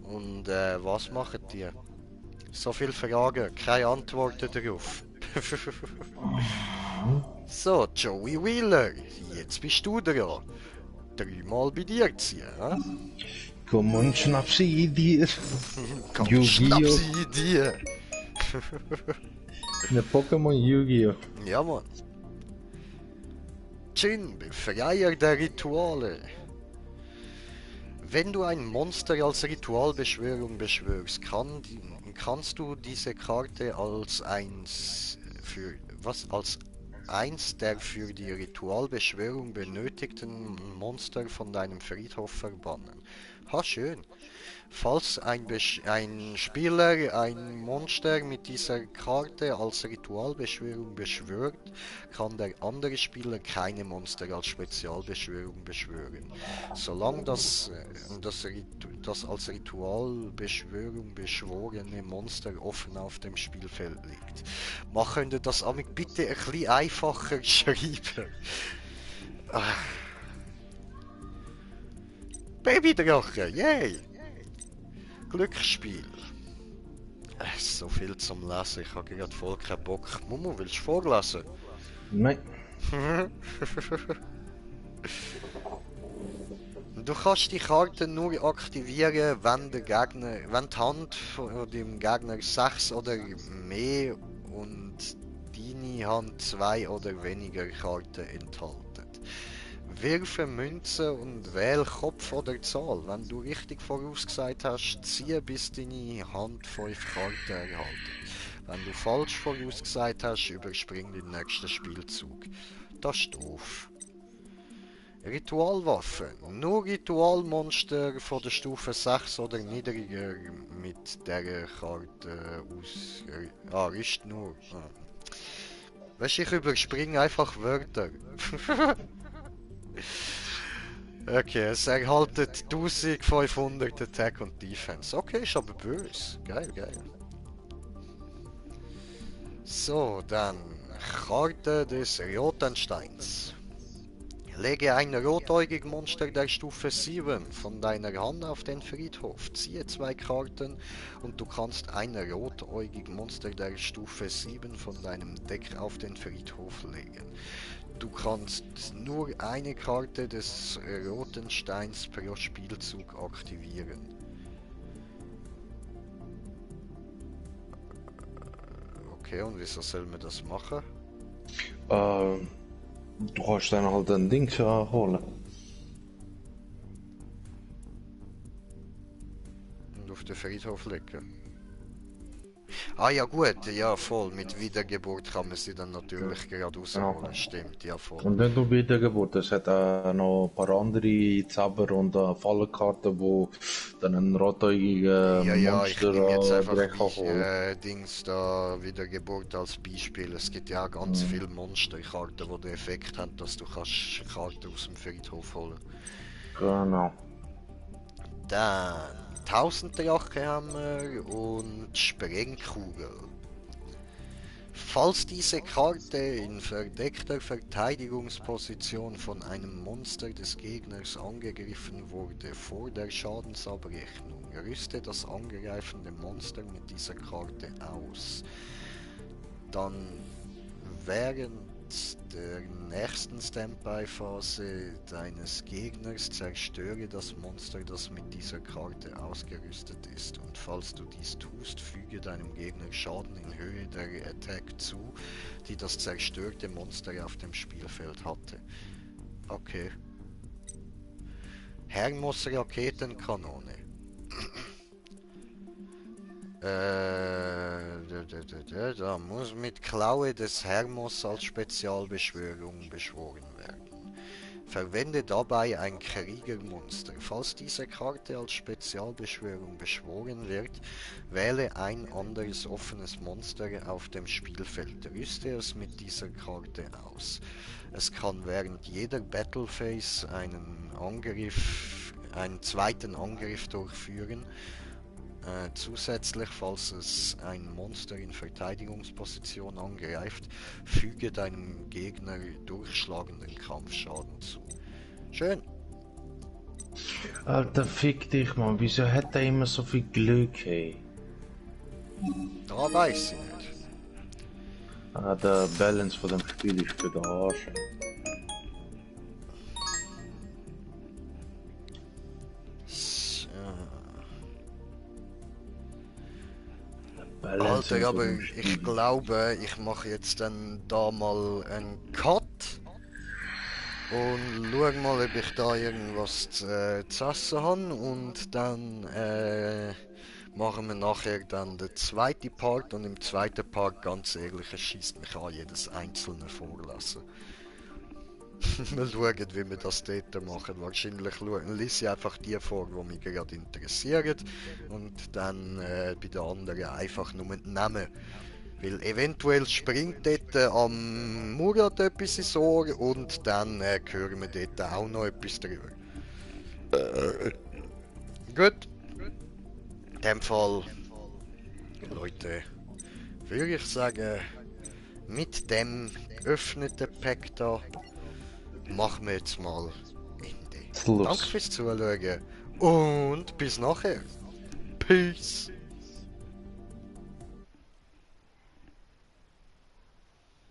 Und was machen die? So viele Fragen, keine Antworten darauf. So, Joey Wheeler, jetzt bist du dran. 3-mal bei dir ziehen, hä? Komm und schnapp sie dir. Komm, Yu-Gi-Oh! schnapp sie dir. Eine Pokémon Yu-Gi-Oh! Ja, Mann. Jin, Befreier der Rituale. Wenn du ein Monster als Ritualbeschwörung beschwörst, kannst du diese Karte als eins der für die Ritualbeschwörung benötigten Monster von deinem Friedhof verbannen. Ha, schön. Falls ein Spieler ein Monster mit dieser Karte als Ritualbeschwörung beschwört, kann der andere Spieler keine Monster als Spezialbeschwörung beschwören. Solange das als Ritualbeschwörung beschworene Monster offen auf dem Spielfeld liegt. Machen wir das amig bitte ein bisschen einfacher geschrieben. Ah. Babydrache, yay! Glücksspiel. So viel zum Lesen, ich habe gerade voll keinen Bock. Mumu, willst du vorlesen? Nein. Du kannst die Karte nur aktivieren, wenn die Hand von dem Gegner 6 oder mehr und deine Hand 2 oder weniger Karten enthalten. Wirfe Münze und wähl Kopf oder Zahl. Wenn du richtig vorausgesagt hast, ziehe bis deine Hand 5 Karten erhalten. Wenn du falsch vorausgesagt hast, überspring den nächsten Spielzug. Das ist doof. Ritualwaffen. Nur Ritualmonster von der Stufe 6 oder niedriger mit der Karte aus... ist nur... Weißt du, ich überspringe einfach Wörter. Okay, es erhaltet 1500 Attack und Defense. Okay, ist aber böse. Geil, geil. So, dann Karte des Rotensteins. Lege ein rotäugig Monster der Stufe 7 von deiner Hand auf den Friedhof. Ziehe 2 Karten und du kannst ein rotäugig Monster der Stufe 7 von deinem Deck auf den Friedhof legen. Du kannst nur eine Karte des roten Steins pro Spielzug aktivieren. Okay, und wieso soll man das machen? Du kannst dann halt ein Ding holen. Und auf den Friedhof legen. Ah ja gut, ja voll, mit Wiedergeburt kann man sie dann natürlich gerade rausholen, Ja. stimmt, ja voll. Und wenn du Wiedergeburt, es hat noch ein paar andere Zauber und Fallenkarten, wo dann ein rotäugiger Ja, ich Monster nehme jetzt einfach direkt holen. Dings da Wiedergeburt als Beispiel. Es gibt ja ganz viele Monsterkarten, die den Effekt haben, dass du kannst Karten aus dem Friedhof holen. Genau. Dann 1000 Drachehammer und Sprengkugel. Falls diese Karte in verdeckter Verteidigungsposition von einem Monster des Gegners angegriffen wurde vor der Schadensabrechnung, rüste das angreifende Monster mit dieser Karte aus. Dann während der nächsten Standby-Phase deines Gegners zerstöre das Monster, das mit dieser Karte ausgerüstet ist. Und falls du dies tust, füge deinem Gegner Schaden in Höhe der Attack zu, die das zerstörte Monster auf dem Spielfeld hatte. Okay. Hermos Raketenkanone. Da muss mit Klaue des Hermos als Spezialbeschwörung beschworen werden. Verwende dabei ein Kriegermonster. Falls diese Karte als Spezialbeschwörung beschworen wird, wähle ein anderes offenes Monster auf dem Spielfeld. Rüste es mit dieser Karte aus. Es kann während jeder Battle Phase einen zweiten Angriff durchführen. Zusätzlich, falls es ein Monster in Verteidigungsposition angreift, füge deinem Gegner durchschlagenden Kampfschaden zu. Schön. Alter, fick dich, Mann. Wieso hat er immer so viel Glück, ey? Da weiß ich nicht. Der Balance von dem Spiel ist für den Arsch. Alter, aber ich glaube, ich mache jetzt dann da mal einen Cut. und schau mal, ob ich da irgendwas zu essen habe und dann machen wir nachher dann den zweiten Part und im zweiten Part, ganz ehrlich, es schießt mich an, jedes einzelne vorlassen. Wir schauen, wie wir das dort machen. Wahrscheinlich lese ich einfach die vor, die mich gerade interessieren und dann bei den anderen einfach nur die Namen. Weil eventuell springt dort am Murat etwas ins Ohr und dann hören wir dort auch noch etwas drüber. Gut, in dem Fall, Leute, würde ich sagen, mit dem geöffneten Pack da machen wir jetzt mal Ende. Danke Schluss. fürs Zuschauen und bis nachher. Peace.